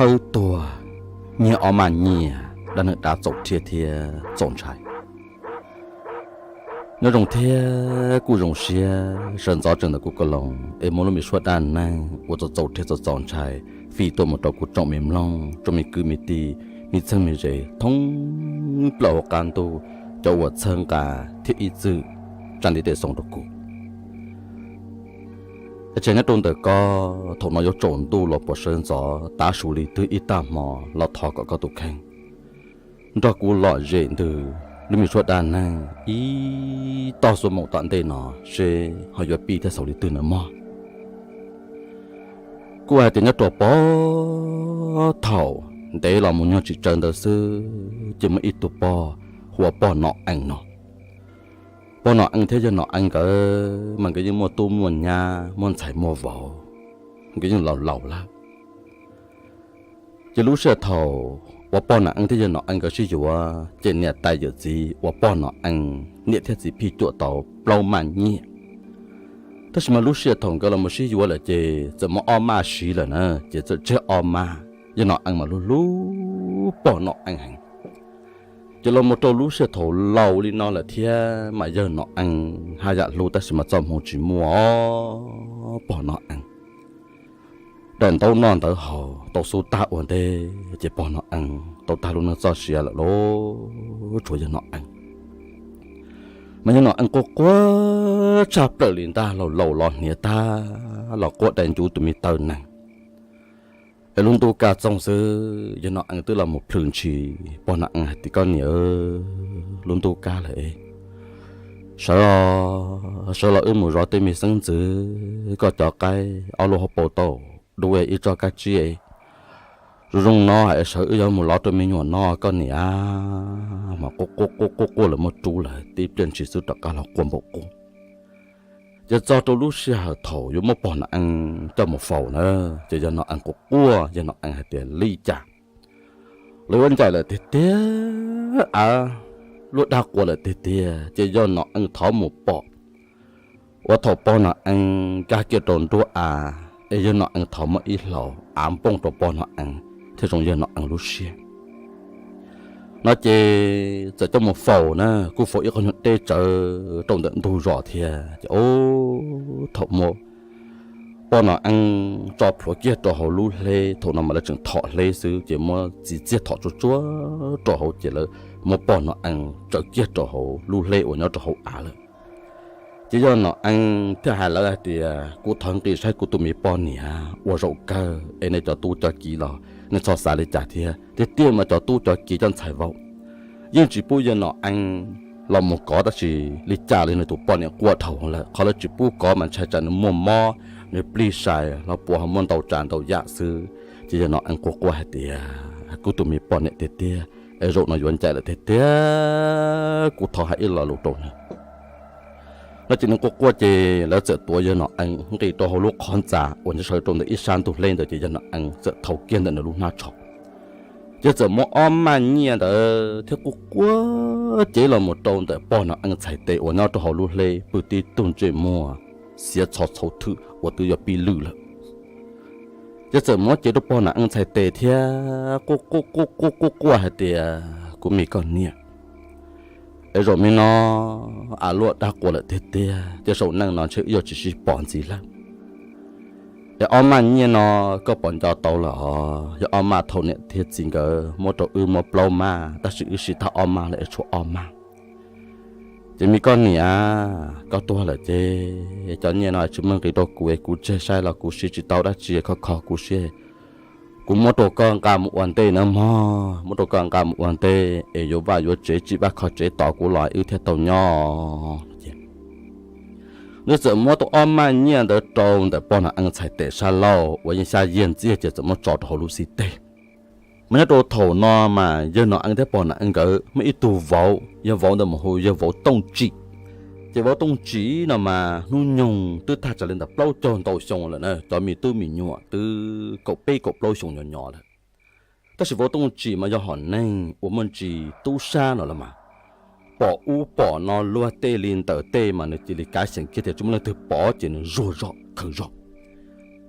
Pawg tuag, nyiag ob maj nyiaj, dab neeg dab txaus rhiab thiab txaus ntshai. Nyob zoo thiab kuj zoo siab sawv ntxov tsees ntawm kuv koj loo es muab lub me suab dab neeg uas txaus txaus rhiab txaus txaus ntshai fij tuaj mus rau kuv tsoom me mloog, tsoom me kwv me tij, me txheeb me ze thoob plaws hauv qab ntuj, cov uas txhawb nqa thiab ib txwm tsa ntiv tes xoo rau kuv. Es tseg nyob rau ntawm koj thaum no yuav tsaus ntuj los puas sawv ntxov tav su li twg ib tag hmo los thov kom koj tus kheej nrog kuv lom zem ntws lub me suab dab neeg ib tog xuab moos tom ntej no seb ho yuav pib thiab xaus li twg na mog. Kuj hais tias nyob rau puag thaum ntev los mus nyuag tsis tsawg ntawd xwb ces muaj ib tug pog hu ua pog Nom Ees no. Pog Nom Ees thiab yawg Nom Ees nkawd mas nkawd yeej muaj tub muaj nyab muaj ntxhais muaj vauv, nkawd yeej laus laus lawm. Ces lub sij hawm thaum uas pog Nom Ees thiab yawg Nom Ees nkawd sib yuav ces niam tais yawm txiv uas pog Nom Ees niam thiab txiv phij cuam tau plaub maj nyiaj. Tab sis mas lub sij hawm thaum nkawd los mus sib yuav lawm ces txawm muab ob maj siv lawm na, ces txawm tseg ob maj. Yawg Nom Ees mas hlub hlub pog Nom Ees heev. Ces los mus rau lub sij hawm thaum laus li no lawm thiab mas yawg Nom Ees haj yam hlub tab sis mas txoj hmoo tsis muaj pog Nom Ees. Daim ntaub noj ntawv haus tau xub tag ua ntej ces pog Nom Ees tau tag lub neej txoj sia lawm lauj, tshuav yawg Nom Ees. Mas yawg Nom Ees quaj quaj tshaj plaws li ntag, laus laus los hniav tag los quaj dai ncuv tus me taw neeg. Es lub ntuj kaj txoog xwb yawg Nom Ees twb los mus plhws ntshis pog Nom Ees hais tias, koj niam, lub ntuj kaj lawm, sawv, sawv los wb mus zov tej me xeeb ntxwv, koj cov qaib ob lub hauv paus tau dub ib tsob kab tsib, zoo zoo no es sawv wb yuav mus lov rau me nyuam no koj niam. Mas quaj quaj quaj quaj lawm muaj rub lawm tib pliag ntshis xwb rov qab los quaj npaum qub. Ces txog rau lub sij hawm thaum yuav muab pog Nom Ees coj mus faus na, ces yawg Nom Ees quaj quaj, yawg Nom Ees hais tias li cas los yuav ncaim lawm tiag tiag, av luaj dab quas lawm tiag tiag, ces yawg Nom Ees thov mus pom uas thaum pog Nom Ees nkag kiag rau nruab av es yawg Nom Ees thov muab ib hlau av npooj rau pog Nom Ees thiaj zoo yawg Nom Ees lub siab. No ces txawm coj mus faus na, kuj faus ib qho nyuag deb tsawv rau ntawm ntug zos thiab ces thaum muab pog Nom Ees tso plhuav kiag rau hauv lub hleb, thaum no mas lawv tseem thom hleb xwb ces muab txiv txiag thom tsuag tsuag rau hauv ces lawv muab pog Nom Ees tsaws kiag rau hauv lub hleb uas nyob rau hauv av lawm. Ces yawg Nom Ees thiaj hais lawv hais tias, kuv thov nqi saib kuv tus me poj niam ua zaum kawg es nej cov tub cov kiv los nej txhob xav li cas thiab. Tiag tiag mas cov tub cov kiv cov ntxhais vauv yeej tsis pub yawg Nom Ees los mus kov tab sis li cas li nws tus poj niam quaj dhau lawm, qhov lawv tsis pub kov mas ntshai tsam nws muaj mob, nws plig sai los puas ho muaj ntau tsav ntau yam xwb. Ces yawg Nom Ees quaj quaj hais tias, kuv tus me poj niam tiag tiag es zaum no yuav ncaim lawm tiag tiag, kuv thov hais ib lo lus rau nws. No ces nws quaj quaj ces lawv txawm tuav yawg Nom Ees nqis rau hauv lub qhov ntxa uas nyob sawv rau ntawm ib sab ntug hleb ntawd ces yawg Nom Ees txawm thau kiag ntawm nws lub hnab tsho. Ces txawm muab ob maj nyiaj ntawd thiab quaj quaj cev los mus rau ntawm pog Nom Ees txhais tes uas nyob rau hauv lub hleb pw tib tug ntsej muag xiav txho txhauv thwm uas twb yuav pib lwj lawm. Ces txawm muab cev rau pog Nom Ees txhais tes thiab quaj quaj quaj quaj quaj hais tias, kuv me koj niam, es zaum me no av luaj dab quas lawm tiag tiag ces saum neej no ntshe wb yuav tsis sib pom ntxiv lawm. Es ob maj nyiaj no koj puas nco tau lawm os? Yog ob maj thaum niam thiab txiv nkawd muab rau wb muab plaub maj tab sis wb siv tag ob maj lawm es tshuav ob maj. Ces me koj niam, koj tuag lawm ces cov nyiaj no tsis muaj nqis rau kuv es kuv tseg saib los kuv siv tsis tau dab tsi, kho kho kuv siab. Kuv muab rau koj nqa mus ua ntej nawb mog, muab rau koj nqa mus ua ntej es yuav vaj yuav tsev tsim vaj kho tsev tos kuv los wb thiaj tau nyob. Nws txawm muab tau ob maj nyiaj ntawd rau ntawm pog Nom Ees txhais tes sab laug uas yeej xyab yiag ntxiag ces txawm muab tso rau hauv lub xib teg. Mas nyob rau thaum no mas yawg Nom Ees thiab pog Nom Ees nkawd muaj ib tug vauv, yog vauv ntawd mus hu yawg vauv Tooj Tsim. Ces vauv Tooj Tsim no mas hnub nyoog twb tag tsam li ntawm plaub caug ntau xyoo lawm na, cov me tub me nyuam twb kaum peb kaum plaub xyoo nyom nyom lawm. Tab sis vauv Tooj Tsim mas yog hom neeg uas muaj ntsis tub sab no los mas, pom ub pom no luag tej li ntawm tej mas nws cia li kav xyeem kiag tias tsis muaj leej twg pom ces nws zuag zog khaws zog.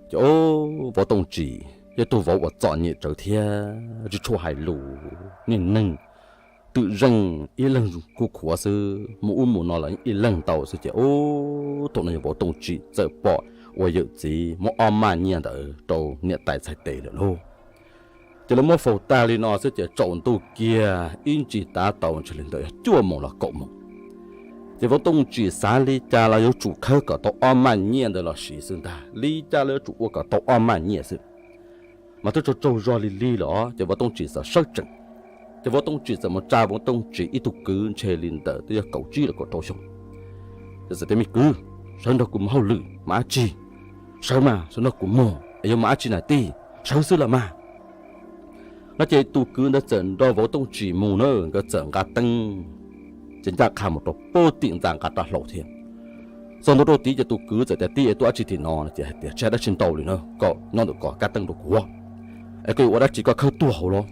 Ces vauv Tooj Tsim yog tug vauv uas txom nyem tsawv thiab tsis tshua hais lus, niaj neeg twm zeej ib leeg kuj khuav xwb, mus ub mus no los ib leeg ntau xwb ces ub, thaum no yog vauv Tooj Tsim txawm pom uas yawm txiv muab ob maj nyiaj ntawd rau niam tais txhais tes lawm lauj. Ces lawv muab faus tag li no xwb ces tsaus ntuj kiag ib ntsis tav tau ntshe li ntawm yog cuaj moos los kaum moos. Ces vauv Tooj Tsim xav li cas los yuav tsum khawb kom tau ob maj nyiaj ntawd los siv xwb ntag, li cas los yuav tsum ua kom tau ob maj nyiaj xwb. Mas twb tsaug tsaug zog li li lawm ces vauv Tooj Tsim txawm sawb tsees. Ces vauv Tooj Tsim txawm mus tsa vauv Tooj Tsim ib tug kwv ntshe li ntawm twb yog kaum tsib los kaum rau xyoo. Ces txawm tias, Me kwv, sawv nrog kuv mus hauj lwm mas dab tsi? Sawv mas, sawv nrog kuv mus es yuav mas dab tsi na tij? Sawv xwb los mas. No ces tus kwv ntawd txawm nrog vauv Tooj Tsim mus na, nkawd txawm nqa teeb ces ncaj qha mus rau pem tim ntxa nqa rab hlau thiab. Txog ntua rau tid ces tus kwv txawm tias, Tij, tuaj dab tsi tim no? No ces hais tias, Tsis hais dab tsi ntau li na, koj nyob ntawm ko kab teeb rau kuv, es koj yuav ua dab tsi koj khawb tuag hauv los?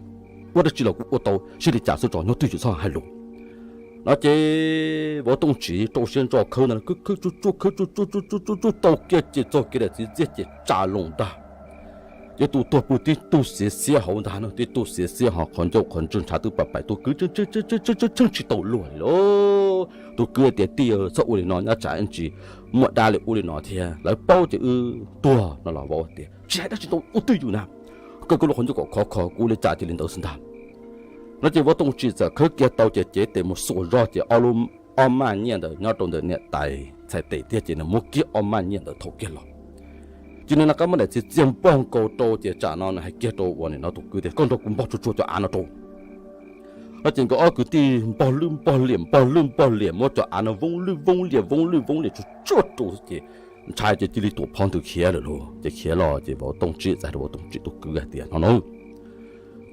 Ua dab tsi los kuv ua tau, siab li cas xwb tso, nyob twj ywm txhob hais lus. No ces vauv Tooj Tsim rau siab ntso khawb ntag, khawb tsuj tsuj khawb tsuj tsuj tsuj tsuj tsuj tsuj tau kiag ces txog kev daim txiv txiaj ces tsa loo ntag. Ces tus tuag pw tib tug xiav xiab hauv ntag na, tib tug xiav xiab ho qhov ncauj qhov ntswg ntshav twb pais pais tuaj, kwv tseeb tseeb tsis tau luag li lauj. Tus kwv tias, Tij, txhob ua li no, nyob tsam ib ntsis muaj dab li ub li no thiab lawv paub ces wb tuag. No los vauv tias, Tsis hais dab tsi ntau, ua twj ywm na, koj khawb lub qhov ncauj kom khov kho, kuv ua li cas cia li ntawd xwb ntag. No ces vauv Tooj Tsim txawm khawb kiag tau ces cev tes mus xuas zog ces ob lub, ob maj nyiaj ntawd nyob rau ntawm niam tais txhais tes tiag ces nws muab kiag ob maj nyiaj ntawd thau kiag los. Ces nws rov qab muab daim txiv txiaj npog nkaus rau ces tsam no nws hais kiag rau uas nim no tus kwv tias, Koj nrog kuv npog tsuag tsuag cov av no rau. No ces nkawd ob kwv tij npog lwj npog liam npog lwj npog liam muab cov av no voob lwj voob liam voob lwj voob liam tsuag tsuag rau ces ntshai ces cia li tuam phov ntws khiav lawm lauj. Ces khiav los ces vauv Tooj Tsim txawm hais rau vauv Tooj Tsim tus kwv hais tias, No na,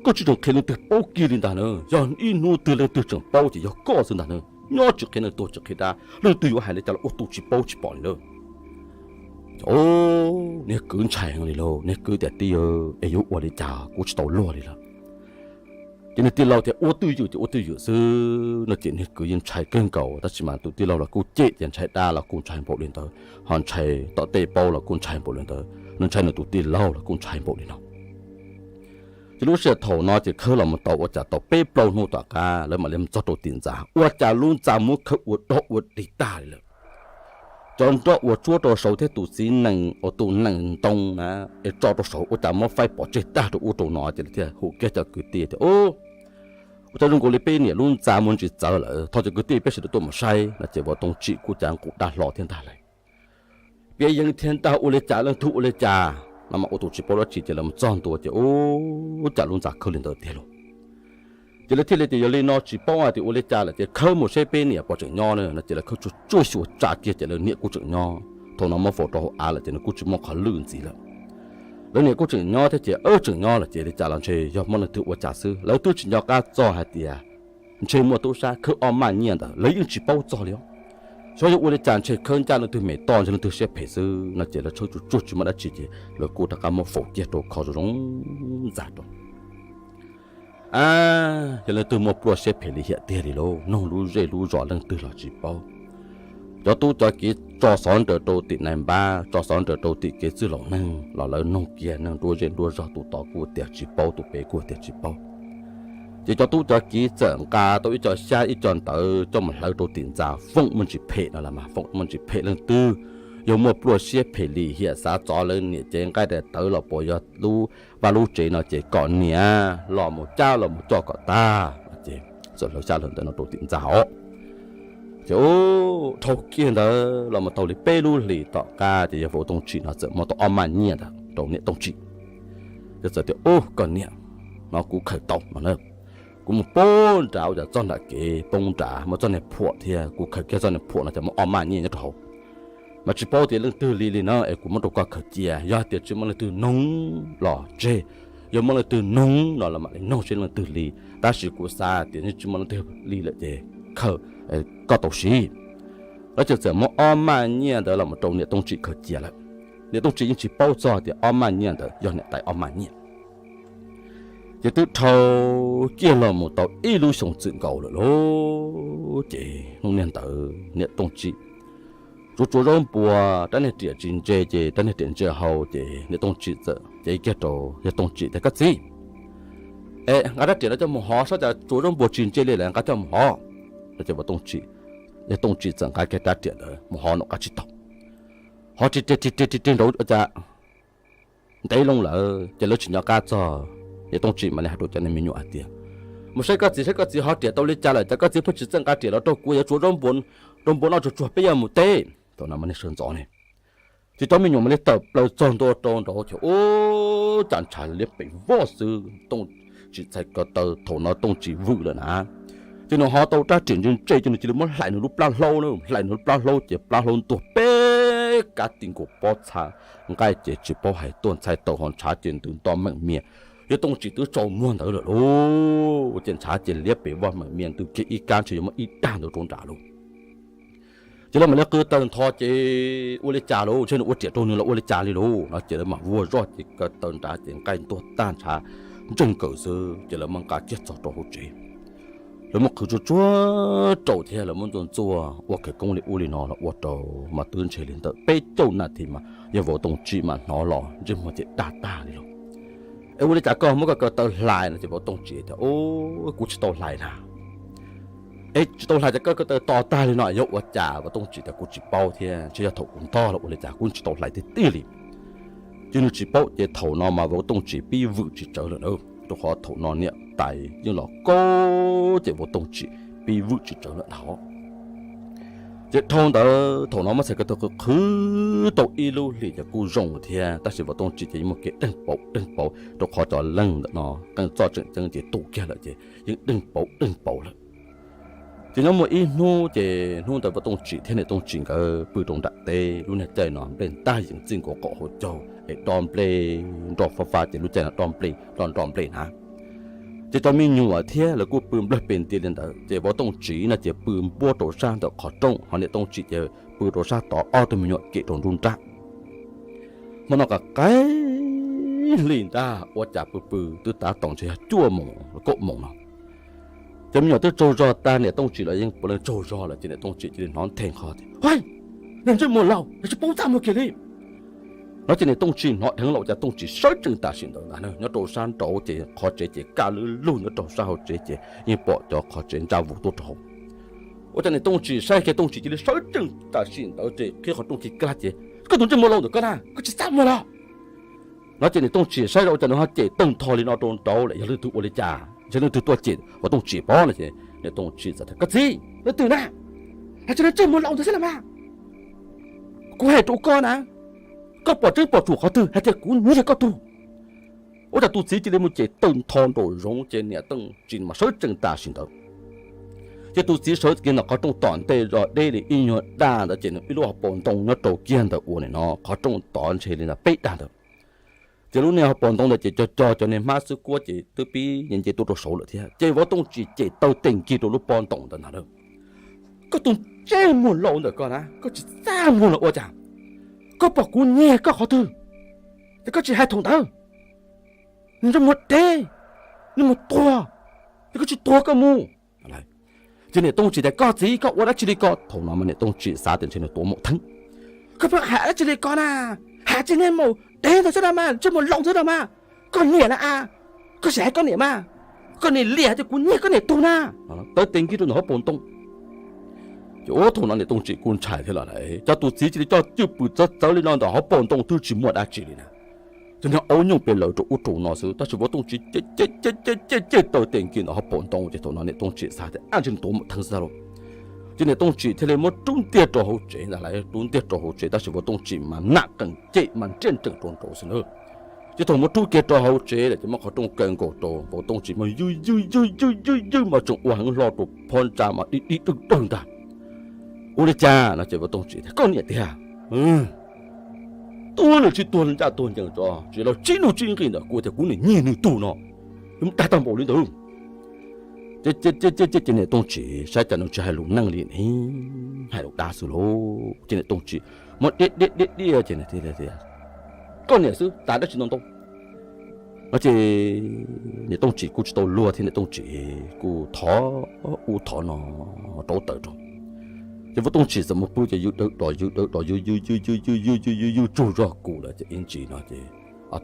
koj tsis txhob qhia leej twg paub kiag li ntag na, yog ib hnub twg leej twg tseem paub ces yog koj xwb ntag na. Nyob tsis qhia neeg tuag tsis qhia dab, leej twg yuav hais li cas los ua tus tsis paub tsis pom li na. Niag kwv ntshai heev li lauj, niag kwv tias, Tij, es yuav ua li cas kuv tsis tau luag li lawm. Ces nws tij laug tias, Ua twj ywm ces ua twj ywm xwb. No ces niag kwv yeej ntshai kawg nkaus tab sis mas tus tij laug los kuj cem tias ntshai dab los kuj ntshai npaum li ntawd, ho ntshai tom tej paub los kuj ntshai npaum li ntawd, nws ntshai nws tus tij laug los kuj ntshai npaum li no. Ces lub sij hawm thaum no ces khawb los mus tau ua cas tau peb plaub hnub tom qab lawv mam li mus txog rau tim ntxa, ua cas lub ntxa muab khawb ua dog ua dig tag li lawm. Cov nroj uas tsuab rau saud thiab tus txiv nees uas tus nees ntoo na, es tso rau saud ua cas muab faib pov tseg tag rau ub rau no ces lawv thiaj hu kiag cov kwv tij tias, Ub, ua cas zoo nkaus li peb niam lub ntxa muaj ntsis txawv lawm, thov cov kwv tij peb sawv daws tuaj mus saib. No ces vauv Tooj Tsim kuj cav nqus dab hlo thiab ntag lauj. Piav yees thiab ntag, ua li cas leej twg ua li cas no mas ua tus tsis paub dab tsi ces lawv mus txog ntua ces ub, cas lub ntxa khawb li ntawd tiag lauj. Ces lawv thiaj li tias, Yog li no tsis paub hais tias ua li cas lawm ces khawb mus saib peb niam puas tseem nyob na. No ces lawv khawb tsuag tsuag xyuas tsa kiag ces lawv niam kuj tseem nyob, thaum no muab faus rau hauv av lawm ces nws kuj tsis muaj qhov lwj ntxiv lawm. Lawv niam kuj tseem nyob thiab ces wb tseem nyob lawm ces li cas los ntshe yog muaj leej twg ua cas xwb, lawv twb tsis nco qab txog hais tias ntshe muaj tub sab khawb ob maj nyiaj ntawd lawv yeej tsis paub txog li os. Xyov yog ua li cas ntshe khawb ncaj leej twg me toj ntshe leej twg siab phem xwb. No ces lawv tshawb tsuag tsuag tsis muaj dab tsi ces lawv kuj rov qab muab faus kiag rau kho zoo zoo ntxa rau. A, yog leej twg muaj pluaj siab phem lim hiam tiag li lauj, noog lub zej lub zos leej twg los tsis paub. Cov tub cov kiv tso xov nraws rau tim nais npab, tso xov nraws rau tim kev txwj laus neeg los lawv noog kiag neeg nruab zej nruab zog, tus tod kuj tias tsis paub, tus pem kuj tias tsis paub. Ces cov tub cov kiv txawm nqa tau ib co xyab ib co ntawv coj mus hlawv rau tim ntxa foom muaj ntsis phem no los mas, foom muaj ntsis phem leej twg yog muaj pluaj siab phem lim hiam xav txov lawv niam cev nqaij daim tawv los puas yog lub vaj lub tsev no ces kom niam los mus cab los mus coj kom tag. Ces txawm hlawv xyab hlawv ntawv no rau tim ntxa os. Ces ub, dhau kiag ntawd los mus tau li peb lub hlis tom qab ces yog vauv Tooj Tsim no txawm muab tau ob maj nyiaj ntawd rau niam Tooj Tsim. Ces txawm tias, Ub, koj niam, no kuv khaws tau no na, kuv mus poob nrad ua cas txoj nram kev poob nrad muaj txoj niag phuam thiab, kuv khaws kiag txoj niag phuam no ces muaj ob maj nyiaj nyob rau hauv. Mas tsis paub tias leej twg li li na es kuv muab rau koj khaws cia, yog hais tias tsis muaj leej twg noog los tseg, yog muaj leej twg noog no los mam li noog seb leej twg li. Tab sis kuv xav tias yeej tsis muaj leej twg li lawm ces khaws, koj tau siv. Lawv ces txawm muab ob maj nyiaj ntawd los mus rau niam Tooj Tsim khaws cia lawm. Niam Tooj Tsim yeej tsis paub txog tias ob maj nyiaj ntawd yog niam tais ob maj nyiaj. Ces twb dhau kiag los mus tau ib lub xyoo txwm nkaus lawm lauj. Ces hnub niag ntawd niam Tooj Tsim tsuav tsuav zaub npua, rab niag riam tsis ntse ces rab niag riam ntsia hau ces niam Tooj Tsim txawm cev kiag rau yawg Tooj Tsim tias, Koj txiv, es nqa rab riam no coj mus hov saib cas tsuav zaub npua tsis ntse li lawm, nqa coj mus hov. No ces yawg Tooj Tsim txawm nqa kiag rab riam ntawd mus hov nraum qab tsib taug, hov ris ris ris ris nraud cas ntev loo lawm ces lawv tsis nco qab txog. Niam Tooj Tsim mam li hais rau cov niag me nyuam hais tias, Mus saib koj txiv, saib koj txiv hov riam tau li cas lawm, cas koj txiv pheej tsis txawj nqa riam los rau kuv, yuav tsuav zaub npua, zaub npua noj tsuag tsuag peb yuav mus teb. Thaum no mas niag sawv ntxov ne, ces cov me nyuam mam li tawm plaws txog ntua rau nraud ces ub, cas ntshav liab pem voj xwb. Tooj Tsim txhais ko taw thaum no Tooj Tsim vwm lawm na. Ces nws hov tau rab riam ntse ntse ces nws cia li muab hlais nws lub plab hlaub na, hlais nws lub plab hlaub ces plab hlaub ntuag peb kab ti nkaus pob txha, nqaij ces tsis paub hais tuaj ntxhais tau ho ntshav ces ntws nto meem mias. Yawg Tooj Tsim twb tsaus muag ntawd lawm lauj, ces ntshav ces liab pem voj meem mias ntws kiag ib kab ntshe yuav muaj ib dag ntawd rau nram lauj. Ces lawv mam li qw taw ntho ces ua li cas lauj, ntshe nws ua riam raug nws los ua li cas li lauj no ces lawv mam vuag zoj ces ko taw nrad ces nqaij ntuag tag ntshav ntseeg nkaws xwb ces lawv mam nqa kiag txog rau hauv tsev. Lawv muab qhwv tsuag tsuag rau thiab lawv muab ntxuaj ntxuaj ua khawv koob li ub li no los ua rau mas twb ntshe li ntawm peb caug nas this mas yawg vauv Tooj Tsim mas hnov los ntsej muag ces dag tag li lauj. Es ua li cas koj muab koj ko taw hlais no ces vauv Tooj Tsim tias, Kuv tsis tau hlais na. Es tsis tau hlais ces koj ko taw to tag li no yog ua cas? Vauv Tooj Tsim tias, Kuv tsis paub thiab, ntshe yog thaum kuv ntog los ua li cas, kuv tsis tau hlais tiag tiag li. Ces nws tsis paub ces thaum no mas vauv Tooj Tsim pib vwm tsis tsawv lawm na, rau qhov thaum no niam tais yeej los kaub ces vauv Tooj Tsim pib vwm tsis tsawv lawm ntag. Ces dhau ntawd thaum no muab txhais ko taw qhwv qhwv tau ib lub hlis ces kuj zoo thiab, tab sis vauv Tooj Tsim ces yeej muaj kev deeg pauv deeg pauv rau qhov cov leeg ntawm no qee txoj tseem ceeb ces tu kiag lawm ces yeej deeg pauv deeg pauv lawm. Ces nyob muaj ib hnub ces hnub ntawd vauv Tooj Tsim thiab niam Tooj Tsim nkawd pw rau nram teb, lub niag caij no nplej ntaj yees txij nkaus qaum hauv caug es dob nplej nroj fab fab ces lub caij no dob nplej nroj nroj nplej na. Ces cov me nyuam thiab lawv kuj pw nplawg pes nti li ntawd ces vauv Tooj Tsim no ces pw npuab rau sab ntawm qhov rooj, ho niam Tooj Tsim ces pw rau sab tod, ob tug me nyuam kem rau nruab nrab. Hmo no qaim qaim hli ntag, ua cas pw pw twb tav tau ntshe yog cuaj moos kaum moos no. Ces me nyuam twb tsaug zog tag, niam Tooj Tsim los yeej puav leej tsaug zog lawm ces niam Tooj Tsim cia li hnov nthe qho tias, Hais, niag ntsej muag laus, tsis paub txaj muag kiag li. No ces niam Tooj Tsim hnov dheev los cas Tooj Tsim sawv tsees tam sim ntawd ntag, nyob rau sab nraud ces qhov tsev ces kaj lwb lug, nyob rau sab hauv tsev ces yeej pom cov qhov tsev ntsaj vus tuaj rau hauv. Ua cas niam Tooj Tsim saib kiag Tooj Tsim cia li sawv tsees tam sim ntawd ces qhib qhov rooj kiag kag ces, Koj tus ntsej muag laus ntawm koj na, koj tsis txaj muag los? No ces niam Tooj Tsim saib ua cas nws ho cem tawg ntho li no rau nraud lawm, yog leej twg ua li cas, ntshe leej twg tuaj cem vauv Tooj Tsim pob no ces niam Tooj Tsim txawm tias, Koj txiv, leej twg na? Hais tsis ntsej muag laus ntawd xwb los mas. Kuv hais rau koj na, koj pom tseeb pom tsum qhov twg hais tias kuv nyiag koj tug. Ua cas tus txiv cia li mus cem tawg ntho nraum zoov ces niam Tooj Tsim mas sawv tsees tam sim ntawd. Ces tus txiv sawv kiag ntawm qhov rooj tom ntej zog deb li ib nyuag daj ntawd ces nws ib lub hauv paus ntoo nyob rau kiag ntawm ua nim no qhov rooj tod ntshe li ntawd peb daj ntawd. Ces lub niag hauv paus ntoo ntawd ces cog cog cov niag hmab xwb kuab ces twb pib nce nce tuaj rau saud lawm thiab. Ces vauv Tooj Tsim cem taw tes nkig rau lub pob ntoo ntawd ntag lauj. Koj tus ntsej muag laus ntawm koj na, koj tsis txaj muag los ua cas? Koj pom kuv nyiag koj qhov twg, ces koj tsis hais thaum ntawd. Nws ntsej muag deb, nws mus tuag, ces koj tsis tuag koj mus. Ces niam Tooj Tsim tias, Koj txiv, koj ua dab tsi li ko? Thaum no mas niam Tooj Tsim xav tias ntshe nws tuav maum theeb. Koj pheej hais dab tsi li ko na? Hais tsis ntsej muag deb ntawd xwb no mas, ntsej muag laus ntawd no mas. Koj niam na a, koj sim hais koj niam mas. Koj niam liam tias kuv nyiag koj niam tug na. Taw tes nkig rau ntawm hauv paus ntoo. Ces ua thaum no niam Tooj Tsim kuj ntshai thiab los lawm, cov tus txiv cia li coj cwj pwm txawv txawv li no ntawm hauv paus ntoo twb tsis muaj dab tsi li na. Cov niag aub nyooj pes lawv rau ub rau no xwb, tab sis vauv Tooj Tsim cem cem cem cem taw tes nkig ntawm hauv paus ntoo ces thaum no niam Tooj Tsim xav tias ab ntshe nws tuav maum theeb xwb lauj. Ces niam Tooj Tsim thiaj li muab rub ntiag rau hauv tsev ntag lauj, rub ntiag rau hauv tsev tab sis vauv Tooj Tsim mas nam qees cem mas nriaj nrees rau nraud xwb na. Ces thaum muab rub kiag rau hauv tsev lawm ces muab qhov rooj kaw nkaus rau vauv Tooj Tsim mas ywj ywj ywj ywj ywj ywj mas tseem ua heev hlo rau phab ntsa mas dig dig dwg dawg ntag. Ua li cas no ces vauv Tooj Tsim tias, Koj niam tiag, tuag nws tsis tuag ncaj tuag ncees tso, tsis los tsib nuj tsib nqi ntawm kuv tias kuv niam nyiag nws tug no, dag tag npaum li ntawd. Ces niam Tooj Tsim saib cas nws tsis hais lus neej li ne, hais lus dab xwb lauj. Ces niam Tooj Tsim muab diab diab diab diab ces nws thiaj li tias, Koj niam xwb, tas dab tsi ntau ntau. No ces niam Tooj Tsim kuj tsis tau luag thiab, niam Tooj Tsim kuj thov ub thov no rauv taws rau. Ces Vaub Tooj Tsim txawm mus pw ces yws dawv dos yws dawv dos yws yws yws yws yws yws yws yws yws tsug zog kuv lawm ces ib ntsis no ces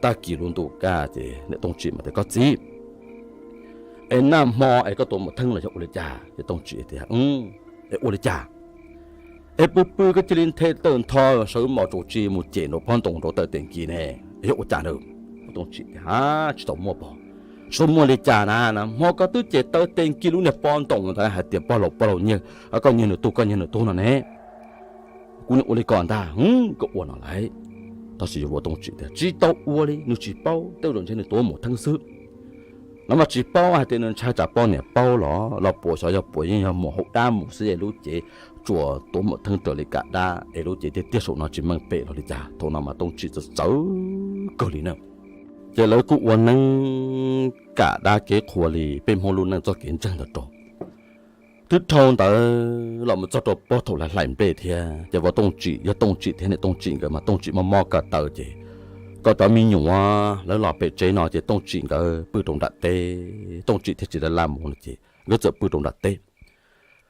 tag kis lub ntuj kaj ces niam Tooj Tsim mas tias, Koj txiv, es nag hmo es koj tua maum theeb los yog ua li cas? Ces Tooj Tsim tias, Es ua li cas? Es pw pw koj cia li nthe tawg ntho sawv mos tsaus tsi mus cem nraum pob ntoos nraud taw tes nkis ne, yog ua cas na? Tooj Tsim tias, Tsis tau muaj pog, tsis tau muaj li cas na, nag hmo koj twb cem taw tes nkis lub niag pob ntoos ntawd hais tias pog laus pog laus nyiag, koj nyiag nws tug koj nyiag nws tug no ne. Kuv niag ua li ko ntag, koj ua no lauj. Tab sis yog Vaub Tooj Tsim tias, Tsis tau ua li, nws tsis paub, tej zaum ntshe nws tuav maum theeb xwb. No mas tsis paub hais tias nws ntshai tsam poj niam paub los los puas xyov yog puas yeej yog mus hauv dab mus xwb es lub cev tsuas tuav maum theeb raws li kam dab es lub cev tiag tiag saum no tsis meej pem los li cas. Thaum no mas Tooj Tsim txawv txawv kawg li na. Ces lawv kuj ua neeb kam dab kev qhua li peb Hmoob lub neej txoj kev ntseeg ntawd rau. Twb dhau ntawd los mus txog rau puag thaum lawv hlais nplej thiab ces Vaub Tooj Tsim, yog Tooj Tsim thiab niam Tooj Tsim nkawd mas Tooj Tsim mob mob ko taw ces kom cov me nyuam lawv los pem tsev no ces Tooj Tsim nkawd pw rau nram teb. Tooj Tsim thiaj tsis laj laj mus no ces nkawd txawm pw rau nram teb.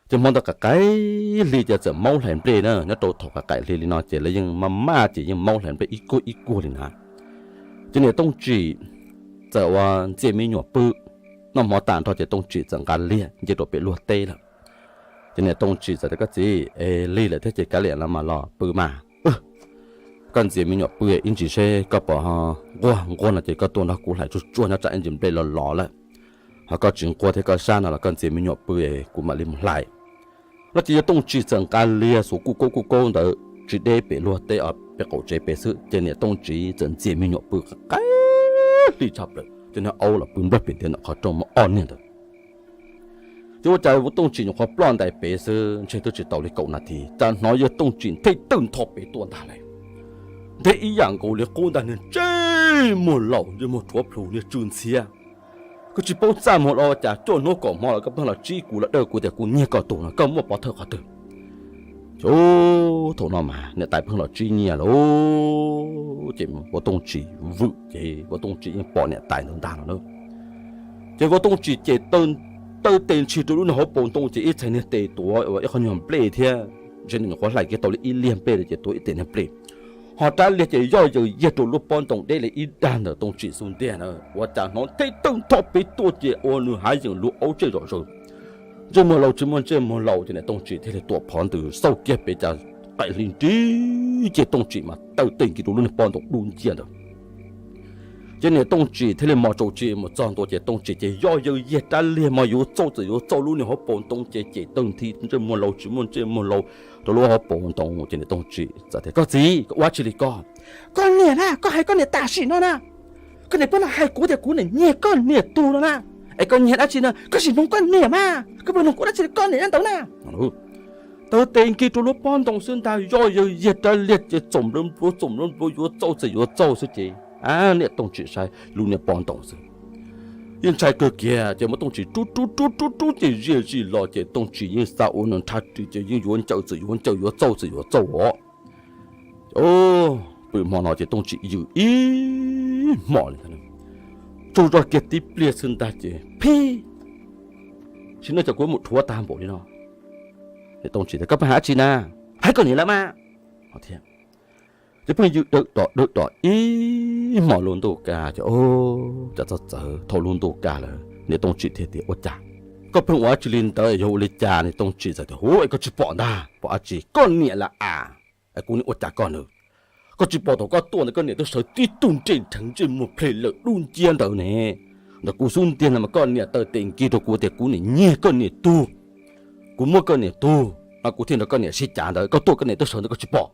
Ces hmo ntawd qaim qaim hli ces txawm maub hlais nplej na, nyob rau thaum qaim qaim hli li no ces lawv yeej maj maj ces yeej maub hlais nplej ib kuag ib kuag li na. Ces niam Tooj Tsim txawm ua ntxias me nyuam pw, noj hmo tas nrho ces Tooj Tsim txawm nqa liag nce rau pem luag teb lawm. Ces niam Tooj Tsim txawm tias, Koj txiv, es lig lawm thiab ces kav liam los mas los pw mas. Koj ntxias me nyuam pw ib ntsis seb koj puas nquag, nquag no ces koj tuaj nrog kuv hlais tsuag tsuag nyob tsam ib ntsis nplej los los lawm. Ho koj tsis nquag thiab koj sab no los koj ntxias me nyuam pw kuv mam li mus hlais. No ces yawg Tooj Tsim txawm nqa liag xuas kuj kaub kuj kaub ntawd tsis deb pem luag teb, pem qaum tsev pem xwb ces niam Tooj Tsim txawm ntxias me nyuam pw qaim hli tshaj plaws, ces niag aub los pw nplawg pem tiag ntawm qhov rooj muaj ob niag ntawd. Ces ua cas Vaub Tooj Tsim nyuam qhuav ploj ntais pem xwb ntshe twb tsis tau li kaum nas this cas hnov yawg Tooj Tsim nthe tawg ntho pem tuaj ntag lauj. Nthe ib yam nkaus li qub ntag, niag ntsej muag laus ntsej muag rhuav plhus niag tsw ntxhiab. Koj tsis paub txaj muag los cas, cuaj hnub kaum hmo los koj pheej los tsib kuv los dawj kuv tias kuv nyiag koj tug no, koj muaj pov thawj qhov twg? Ces thaum no mas niam tais pheej los tsib nyiaj lauj, ces Vaub Tooj Tsim vwm ces Vaub Tooj Tsim yeej pom niam tais ntawd ntag no na. Ces Vaub Tooj Tsim ces taw tes ntshis rau lub niag hauv paus ntoo ces ib txhais niag tes tuav ua ib qho nyuag nplej thiab ntshe nws nyuam qhuav hlais kiag tau li ib liag nplej ces tuav ib tes niag nplej. Ho rab liag ces yoj yaws yiag rau lub pob ntoo deb li ib dag ntawm Tooj Tsim xub ntiag na. Ua cas hnov nthe tawg ntho pem tuaj ces ua nws hav yeem lub aub tsej zom zaws. Ntsej muag laus tsis muaj ntsej muag laus ces niam Tooj Tsim thiaj li tuam phov ntws xauj kiag pem cas qaim hli nrig ces Tooj Tsim mas taw tes nkis rau lub niag pob ntoo dub nciab ntawd. Ces niam Tooj Tsim thiaj li mos tsaus tsi mus txog ntua ces Tooj Tsim ces yoj yaws yiag rab liag mas yuav txauj txawm yuav txauj lub niag hauv paus ntoo ces cem taw nthi ntsej muag laus tsis muaj ntsej muag laus rau lub hauv paus ntoo ces niam Tooj Tsim txawm tias, Koj txiv, koj ua dab tsi li koj? Koj niam na, koj hais koj niam tam sim no na. Koj niam pheej los hais kuv tias kuv niam nyiag koj niam tug no na. Es koj nyiag dab tsi no? Koj sim nug koj niam mas, koj puas nug kuv dab tsi li koj niam nyob ntawd na? Taw tes nkig rau lub pob ntoo xwb ntag, yoj yaws yiag rab liag ces txaum npluav npluav txaum npluav npluav yuav txauj txawm yuav txauj xwb ces niam Tooj Tsim saib lub niag pob ntoo xwb yeej ntshai kawg kiag ces muab Tooj Tsim rub rub rub rub rub ces ziaj zis los ces Tooj Tsim yeej xa ua nws nrhab ris ces yeej yuav ncaws txawm yuav ncaws yuav txauj txawm yuav txauj os. Pw hmo no ces Tooj Tsim yws ib hmos li ntag. Tsaug zog kiag tib pliag xwb ntag ces phib, sim no cas kuv mus rhuav tag npaum li no. Tooj Tsim tias, Koj pheej hais dab tsi na? Hais koj niam lawm mas. Thiab ces pheej yws dawm dos dawm dos ib hmos lub ntuj kaj ces cas txog txawv thaum lub ntuj kaj lawm niam Tooj Tsim thiaj tias, Ua cas koj pheej ua dab tsi li ntawd, yog ua li cas? Niam Tooj Tsim txawm tias, Hu, es koj tsis pom ntag, pom dab tsi, koj niam lawm as. Es kuv niam ua cas koj na? Koj tsis pom thaum koj tuaj ntawd koj niam twb sawv tib tug nrej rheev ntsej muag plhe lawm dub nciab ntawd ne. Ntawm kuv xub ntiag no mas koj niam taw tes nkig rau kuv tias kuv niam nyiag koj niam tug, kuv muab koj niam tug, no kuv thiaj nrog koj niam sib cav ntawd, koj tuaj koj niam twb sawv ntawd koj tsis pom.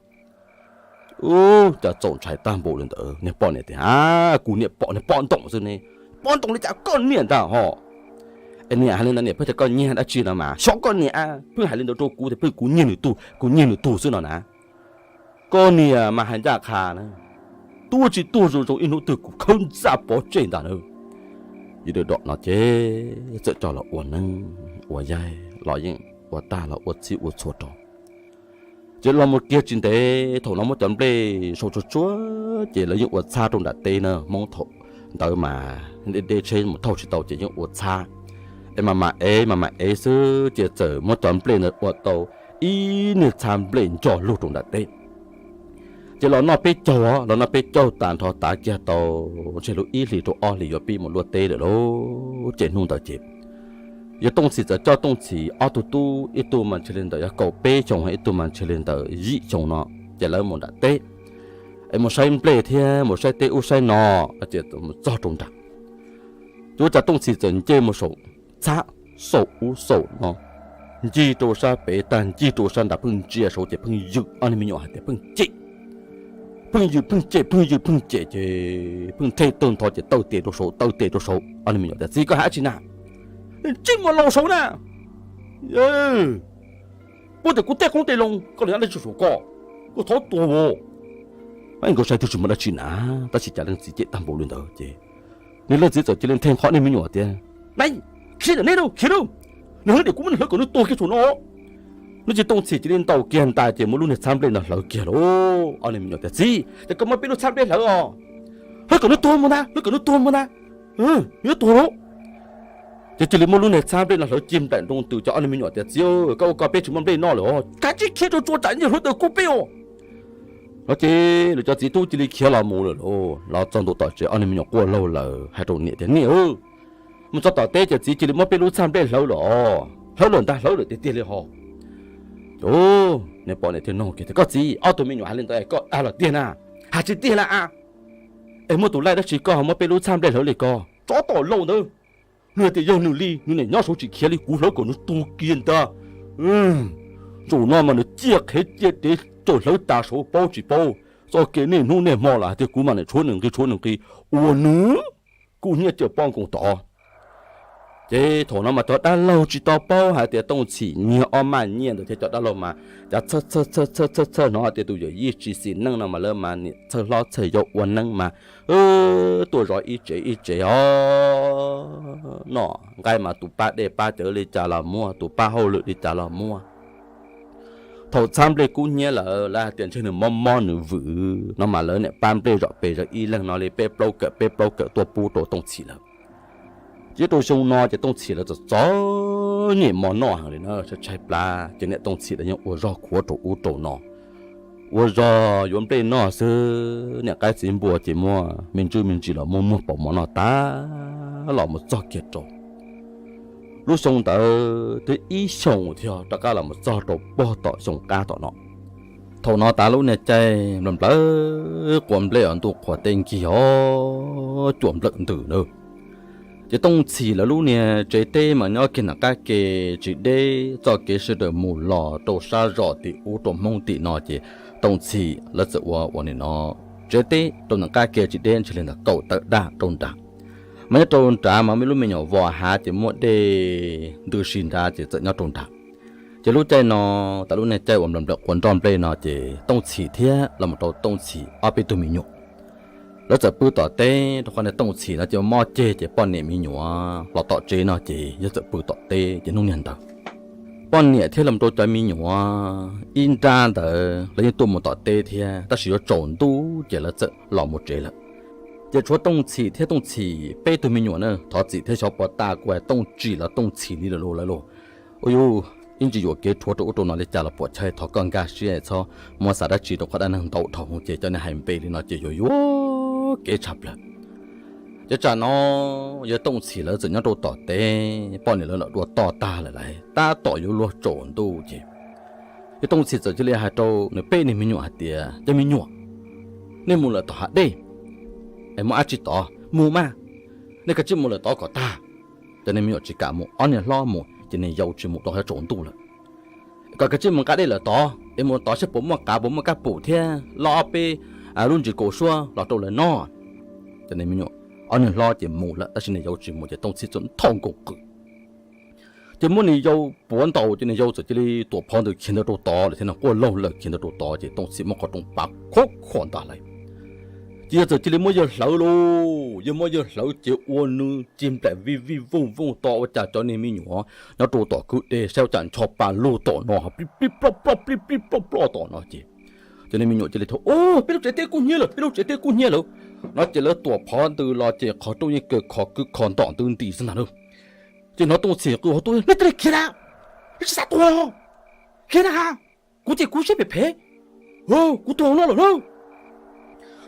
Ub, cas txaus ntshai tag npaum li ntawd. Niag poj niam tias, A, kuv niam pom niag pob ntoos xwb ne. Pob ntoos li cas koj niam ntag ho? Es niam hais li ntawd niam pheej tias koj nyiag dab tsi no mas xyov koj niam pheej hais li ntawd rau kuv tias pheej kuv nyiag nws tug, kuv nyiag nws tug xwb no na. Koj niam mas hais ncaj qha na, tuag tsis tuag zoo zoo ib hnub twg kuv khawb ntxa pov tseg ntag na. Yws dawm dos no ces txawm coj los ua neeb ua yaig los yeej ua tag los ua txhib ua txhua rau. Ces los mus kiag tsis ntev thaum no muab cov nplej sau tsuag tsuag ces lawv yeej ua txhab rau nram teb na, Hmoob thaum ntawd mas deb deb tsheb mus thauj tsis tau ces yeej ua txhab. Es mas mam ev mas mam ev xwb ces txawm muab cov nplej ntawd ua tau ib niag txhab nplej nco lug rau nram teb. Ces los noj peb caug, los noj peb caug tas nrho tav kiag tau ntshe lub ib hlis rau ob hlis yuav pib mus luaj teb lawm lauj. Ces hnub ntawd ces yawg Tooj Txhim txawm coj Tooj Txhim ob tug tub, ib tug mas ntshe li ntawm yog kaum peb xyoo, ib tug mas ntshe li ntawm yim xyoo no, ces lawv mus nram teb es mus saib nplej thiab mus saib teb ub saib no, ces mus txog rau nram, ces ua cas Tooj Txhim txawm nce mus saum txhab, xaum ub xaum no, ncig rau sab pem tag ncig rau sab nrad, pheej ntsia saud ces pheej ywm, ob niag me nyuam hais tias pheej cem, pheej ywm pheej cem, pheej ywm pheej cem, ces pheej nrhej tawg ntho ces taw tes rau saud taw tes rau saud. Ob niag me nyuam tias, Txiv, koj hais dab tsi na? Tsis muaj laus saud na. Puab tias kuv tej qoob tej loo koj los nyob dab tsi saum koj, koj thov tuag os. Nkawd saib twb tsis muaj dab tsi na, tab sis cas leej txiv cem tag npaum li ntawd ces nws leej txiv txawm cia li nthe nqho niag me nyuam tias, Neb, khiav ntawm neb lauj, khiav lauj, nws hlawv tias kuv muab nws hlawv kom nws tuag kiag saum no. Hnub ces Tooj Txhim cia li ntaus kiag ntais ces muab lub niag txhab nplej no hlawv kiag lauj. Ob niag me nyuam tias, Txiv, ces koj muab peb lub txhab nplej hlawv os. Hlawv kom nws tuag mus ntag, hlawv kom nws tuag mus ntag, nws yuav tuag lauj. Ces cia li muab lub niag txhab nplej no hlawv cig nplaim nroo ntws, ces ob niag me nyuam tias, Txiv, koj ua ko peb tsis muaj nplej noj lawm os, kav tsij khiav rau tsua tsam nyiaj hluav taws kub peb os. No ces nws cov txiv tub cia li khiav los mus lawm lauj. Los txog ntua tom tsev ob niag me nyuam quaj laug lawm hais rau niam tias, Niam, mus txog tom teb ces txiv cia li muab peb lub txhab nplej hlawv lawm os, hlawv lawm ntag, hlawv lawm tiag tiag li hos. Niam pom niam thiaj nug kiag tias, Koj txiv, ob tug me nyuam hais li ntawd koj dag los tiag na? Hais tsis tiag na a? Es muaj tus laij dab tsi koj muab peb lub txhab nplej hlawv li ko? Tsov tom lauj ntawd, nws hais tias yog nws li nws niam nyob saud tsis khiav li, kuv hlawv kom nws tuag kiag ntag. Zaum no mas nws ciaj qhev ciaj dev tawm hlawv tas saud paub tsis paub, txoj kev niaj hnub niaj hmo los hais tias kuv mas niam tshuav nws nqi tshuav nws nqi, ua nws kuj nyiaj ciaj pob nkoos tod. Ces thaum no mas cov dab laug tsis tau paub hais tias Tooj Txhim nyiag ob maj nyiaj ntawd thiab cov dab laug mas cav txhawj txhawj txhawj txhawj txhawj hnov hais tias tus yawm yij tsis xis neej no mas lawv mas niam txhawj hlob txhawj yau ua neeb mas tuaj zov ib tsev ib tsev os. Noj nqaij mas tus pab dej pab cawv li cas los muaj, tus pab hauj lwm li cas los muaj. Thaum txhab nplej kub hnyiab lawm lawv hais tias ntshe nws mob mob nws vwm no mas lawv niam pab nplej zom pes zom ib leeg no li peb plaub kawm peb plaub kawm tuaj pub rau Tooj Txhim lawm. Ces rau xyoo no ces Tooj Txhim lawv txom txom nyem mov noj heev li na, tshaib tshaib plab ces niam Tooj Txhim lawv yeej ua zog khuav rau ub rau no, ua zog yuav nplej noj xwb, niam qaib txiv npua ces muaj me ntsis me ntsis los muaj muag pauv mov noj tag los mus txog kiag rau lub xyoo ntawd twb ib xyoos thiab rov qab los mus txog rau puag tom xyoo qab tom no. Thaum no tav lub niag caij nplawm nplawm quas nplej os, ntuj qhuav teb nkig os, cuam nplawm ntws na. Ces Tooj Txhim lawv lub niag tsev teb mas nyob kiag nram qab ke tsis deb, txoj kev sawv daws mus los rau sab zos tim ub rau Hmoob tim no ces Tooj Txhim lawv txawm ua ua nim no tsev teb rau nram qab ke tsis deb ntshe li ntawm kaum tawm daj rau nrad. Mas nyob rau nrad mas muaj ib lub me nyuam vos hav ces muaj dej ntws si nrad ces txawm nyob rau nrad. Ces lub caij no, tas lub niag caij uas nplawm nplawm quas nroj nplej no ces Tooj Txhim thiab los mus rau Tooj Txhim ob peb tug me nyuam, lawv txawm pw tom teb rau qhov niag Tooj Txhim no ces mob ceg ces poj niam me nyuam los tom tsev no ces yawg txawm pw tom teb ces hnub niag ntawd poj niam thiab los mus rau cov me nyuam ib nrab ntawd lawv yeej tuaj mus tom teb thiab tab sis yuav tsaus ntuj ces lawv txawm los mus tsev lawm. Ces tshuav Tooj Txhim thiab Tooj Txhim peb tug me nyuam na, Thov Txim thiab Xyov Pov Taj kuj hais Tooj Tsim los Tooj Txhim li lawm lauj. Ua yuj, ib ntsis yuam kev rhuav rau ub rau no li cas los puam chawj, thov koj nkag siab txhob muab xav dab tsi rau qhov dab neeg ntau dhau ces cov niag hais npe li no ces yuav yuav kev tshaj plaws. Ces tsam no yawg Tooj Txhim lawv txawm nyob rau tom teb, poj niam lawv los dua toj tag lawm lauj, tab tom yuav luag tsaus ntuj ces yawg Tooj Txhim txawm cia li hais rau nws peb niag me nyuam hais tias, Cov me nyuam, nej mus lawm tom hav dej es muaj dab tsi tod mus mas, nej kav tsij mus lawm tod kom tag. Cov niag me nyuam tsis kam mus, ob niag hlob mus ces niag yau tsis mus rau qhov tsaus ntuj lawm. Kom kav tsij mus nqa dej lawm tod es mus tod saib puas muaj qav puas muaj kab pum thiab loj ob peb lub ntsis kaus suab los rau lawv noj. Cov niag me nyuam, ob niag hlob ces mus lawm tab sis niag yau tsis mus ces Tooj Txhim txawm nthau nkaus qws ces muab niag yau puav ntaus ces niag yau txawm cia li tuam phov ntawd khiav ntawd rau tod lawm thiab no, quaj laug lawm khiav ntawd rau tod ces Tooj Txhim muab qhov rooj pav khov kho ntaj hlais. Ces yawg txawm cia li muab yawg hlawv lauj, yawg muab yawg hlawv ces ua nws cig nplaim vij vij vooj vooj to ua cas cov niag me nyuam nyob rau tom kwj deg saib ua cas ncho pa lug tom no plig plig ploj ploj plig plig ploj ploj tom no ces cov niag me nyuam cia li tias, Peb lub tsev teb kub hnyiab lawm, peb lub tsev teb kub hnyiab lawm. No ces lawv tuam phov ntws los ces qhov rooj yeej kaw kho kwj kho ntom ntws nti xwb ntag na. Ces hnov Tooj Txhim qw hauv tub, Nej cia li khiav na, nej tsis xav tuag los? Khiav na has, kuv ces kub siab phem phem, kuv tuag no lawm lauj.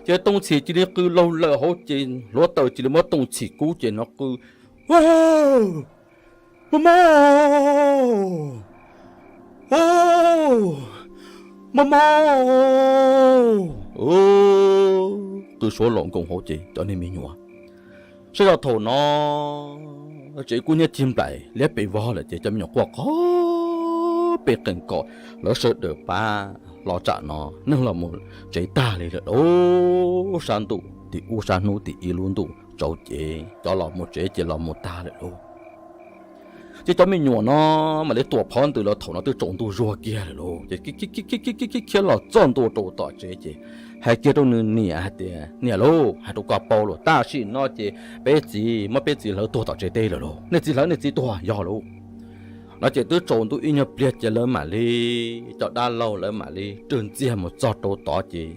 Ces Tooj Txhim cia li qw laug lawm hauv ces hluav taws cia li muab Tooj Txhim kub ces hnov qw, Maj maj, maj maj, qw suab los nkoos hauv ces cov niag me nyuam saib zoj thaum no tsev kub hnyiab cig nplaim liab pes vog lawm ces cov me nyuam quaj qhov pes qees kom lawv sawv daws pab los tsam no neeg los mus tsev tag li lawm lauj. Sab ntuj tim ub sab hnub tim ib lub ntuj tsauv ces cov los mus tsev ces los mus tag lawm lauj. Ces cov me nyuam no mam li tuam phov ntws los thaum no twb tsaus ntuj zuag kiag lawm lauj. Ces khiav los txog ntua rau tom tsev ces hais kiag rau nws niam hais tias, Niam lauj, hais rau koj paub lauj, tam sim no ces peb txiv muab peb txiv hlawv tuag tom tsev teb lawm lauj. Nej txiv hlawv nej txiv tuag yog lauj. No ces twb tsaus ntuj ib nyuag pliag ces lawv mam li, cov dab laug lawv mam li rwg ntxiag mus txog rau tod ces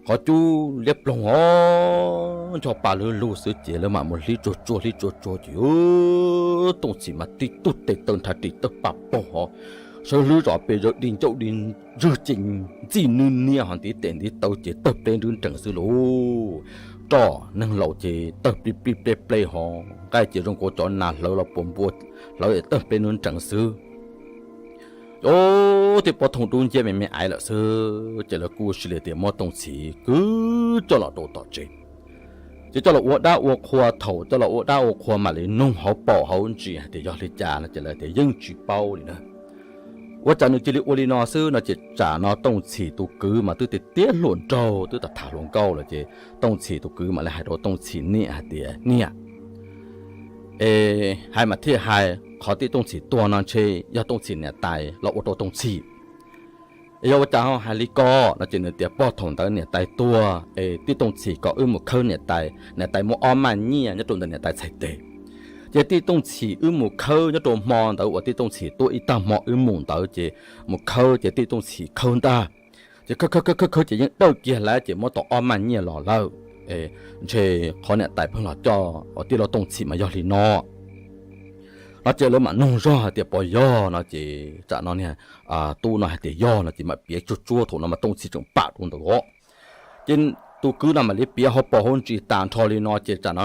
qhov cub liab ploog os, ncho pa lug lug xwb ces lawv mam mus hlib tsuag tsuag hlib tsuag tsuag ces Tooj Txhim mas tib tug tes taw nrhav ris tawg pa paug hos, sawv hlwb zom pes zawv di ncauj di ntswg ces ntxij nwb niab hos ntiv tes ntiv taw ces tawg pleb nrwb nrees xwb lauj. Roj neeg laus ces tawg plib plib pleb pleb hos nqaij ces zoo nkaus cov nas hlawv los puas npua hlawv es tawg pleb nrwb nrees xwb. Ob tib pob thooj dub nciab me me aiv lawm xwb ces lawv kuj cia li tias muab Tooj Txhim kwv coj los rau tom tsev. Ces coj los ua dab ua qhua, thaum coj los ua dab ua qhua mam li noog hauv paus hauv ntsis hais tias yog li cas no ces lawv tias yeej tsis paub li na. Ua cas nws cia li ua li no xwb no ces tsam no Tooj Txhim tus kwv mas twb tiav tiav hluas nraug twb tham hluas nkauj lawm ces Tooj Txhim tus kwv mam li hais rau Tooj Txhim niam hais tias, Niam, es hais mas thiaj hais, qhov tij Tooj Txhim tuag no ntshe yog Tooj Txhim niam tais los ua rau Tooj Txhim. Es yog ua cas ho hais li ko no ces nws tias pog thaum ntawd niam tais tuag es tij Tooj Txhim kom wb mus khawb niam tais, niam tais muaj ob maj nyiaj nyob rau ntawm niam tais txhais tes. Ces tij Tooj Txhim wb mus khawb nyob rau hmo ntawd uas tij Tooj Txhim tuaj ib tag hmo wb mus ntawd ces mus khawb ces tij Tooj Txhim khawb ntag. Ces khawb khawb khawb khawb ces yeej dawj kiag lawm ces muab tau ob maj nyiaj los lawm. Ntshe qhov niam tais pheej los coj uas tij laug Tooj Txhim mas yog li no. No ces lawv mam noog zog hais tias puas yog no ces tsam no niag tub no hais tias yog no ces mam piav tsuag tsuag thaum no mas Tooj Txhim tseem pam rau ntawd os. Ces tus kwv no mam li piav hauv paus hauv ntsis tas nrho li no ces tsam no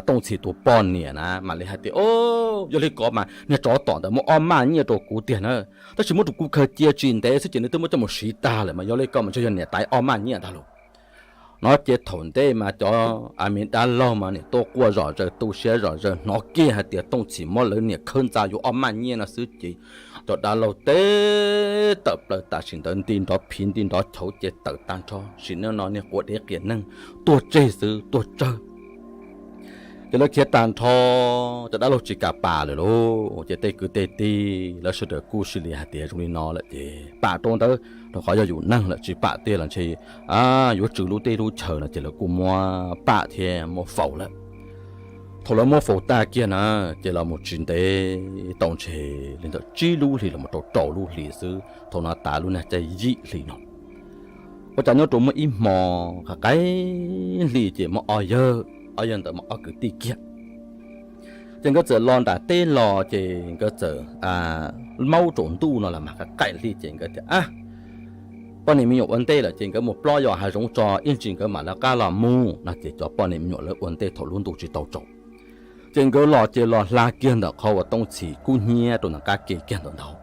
Tooj Txhim tus poj niam na mam li hais tias, Yog li ko mas niag tsov tom ntawd muab ob maj nyiaj rau kuv tiag na, tab sis muab rau kuv khaws cia tsis ntev xwb ces nws twb muab coj mus siv tag lawm mas yog li ko mas ntshe yog niam tais ob maj nyiaj ntag lauj. No ces thaum ntej mas cov a me dab laug mas nim tuaj quaj zom zaws tu siab zom zaws hnov kiag hais tias Tooj Txhim muab lawv niam khawb ntxa yuav ob maj nyiaj no xwb ces cov dab laug teb tawm plaws tam sim ntawd nti nrov phiv nti nrov chauv ces tawm tag nrho sim neej no niag quav dev qias neeg tuag tseg xwb tuag tsawg. Ces lawv khiav tag nrho, cov dab laug tsis kam pam lawm lauj. Ces tej kwv tej tij lawv sawv daws kuj cia li hais tias zoo li no lawm ces pam rau ntawd, rau qhov yog yus neeg lawm tsis pam tiag los ntshe yuav tswv lub teb lub chaw no ces lawv kuj muab pam thiab muab faus lawm. Thaum lawv muab faus tag kiag na, ces los mus tsis ntev tau ntshe li ntawm tsib lub hlis los rau rau lub hlis xwb, thaum no tav lub nag caij yim hli no. Ua cas nyob rau muaj ib hmo qaim hli ces muaj ob yawg, ob yawg ntawd mas ob kwv tij kiag. Ces nkawd txawm los nram teb los ces nkawd txawm maub tsaus ntuj no los mas qaim hli ces nkawd tias, Poj niam me nyuam ua ntej lawm ces nkawd mus plob yos hav zoov tso ib ntsis nkawd mam lawv qab los mus no ces cov poj niam me nyuam lawv ua ntej thaum lub ntuj tsis tau tsaus. Ces nkawd los ces los hla kiag ntawm qhov uas Tooj Txhim kub hnyiab rau ntawm qab ke kiag ntawm ntawd.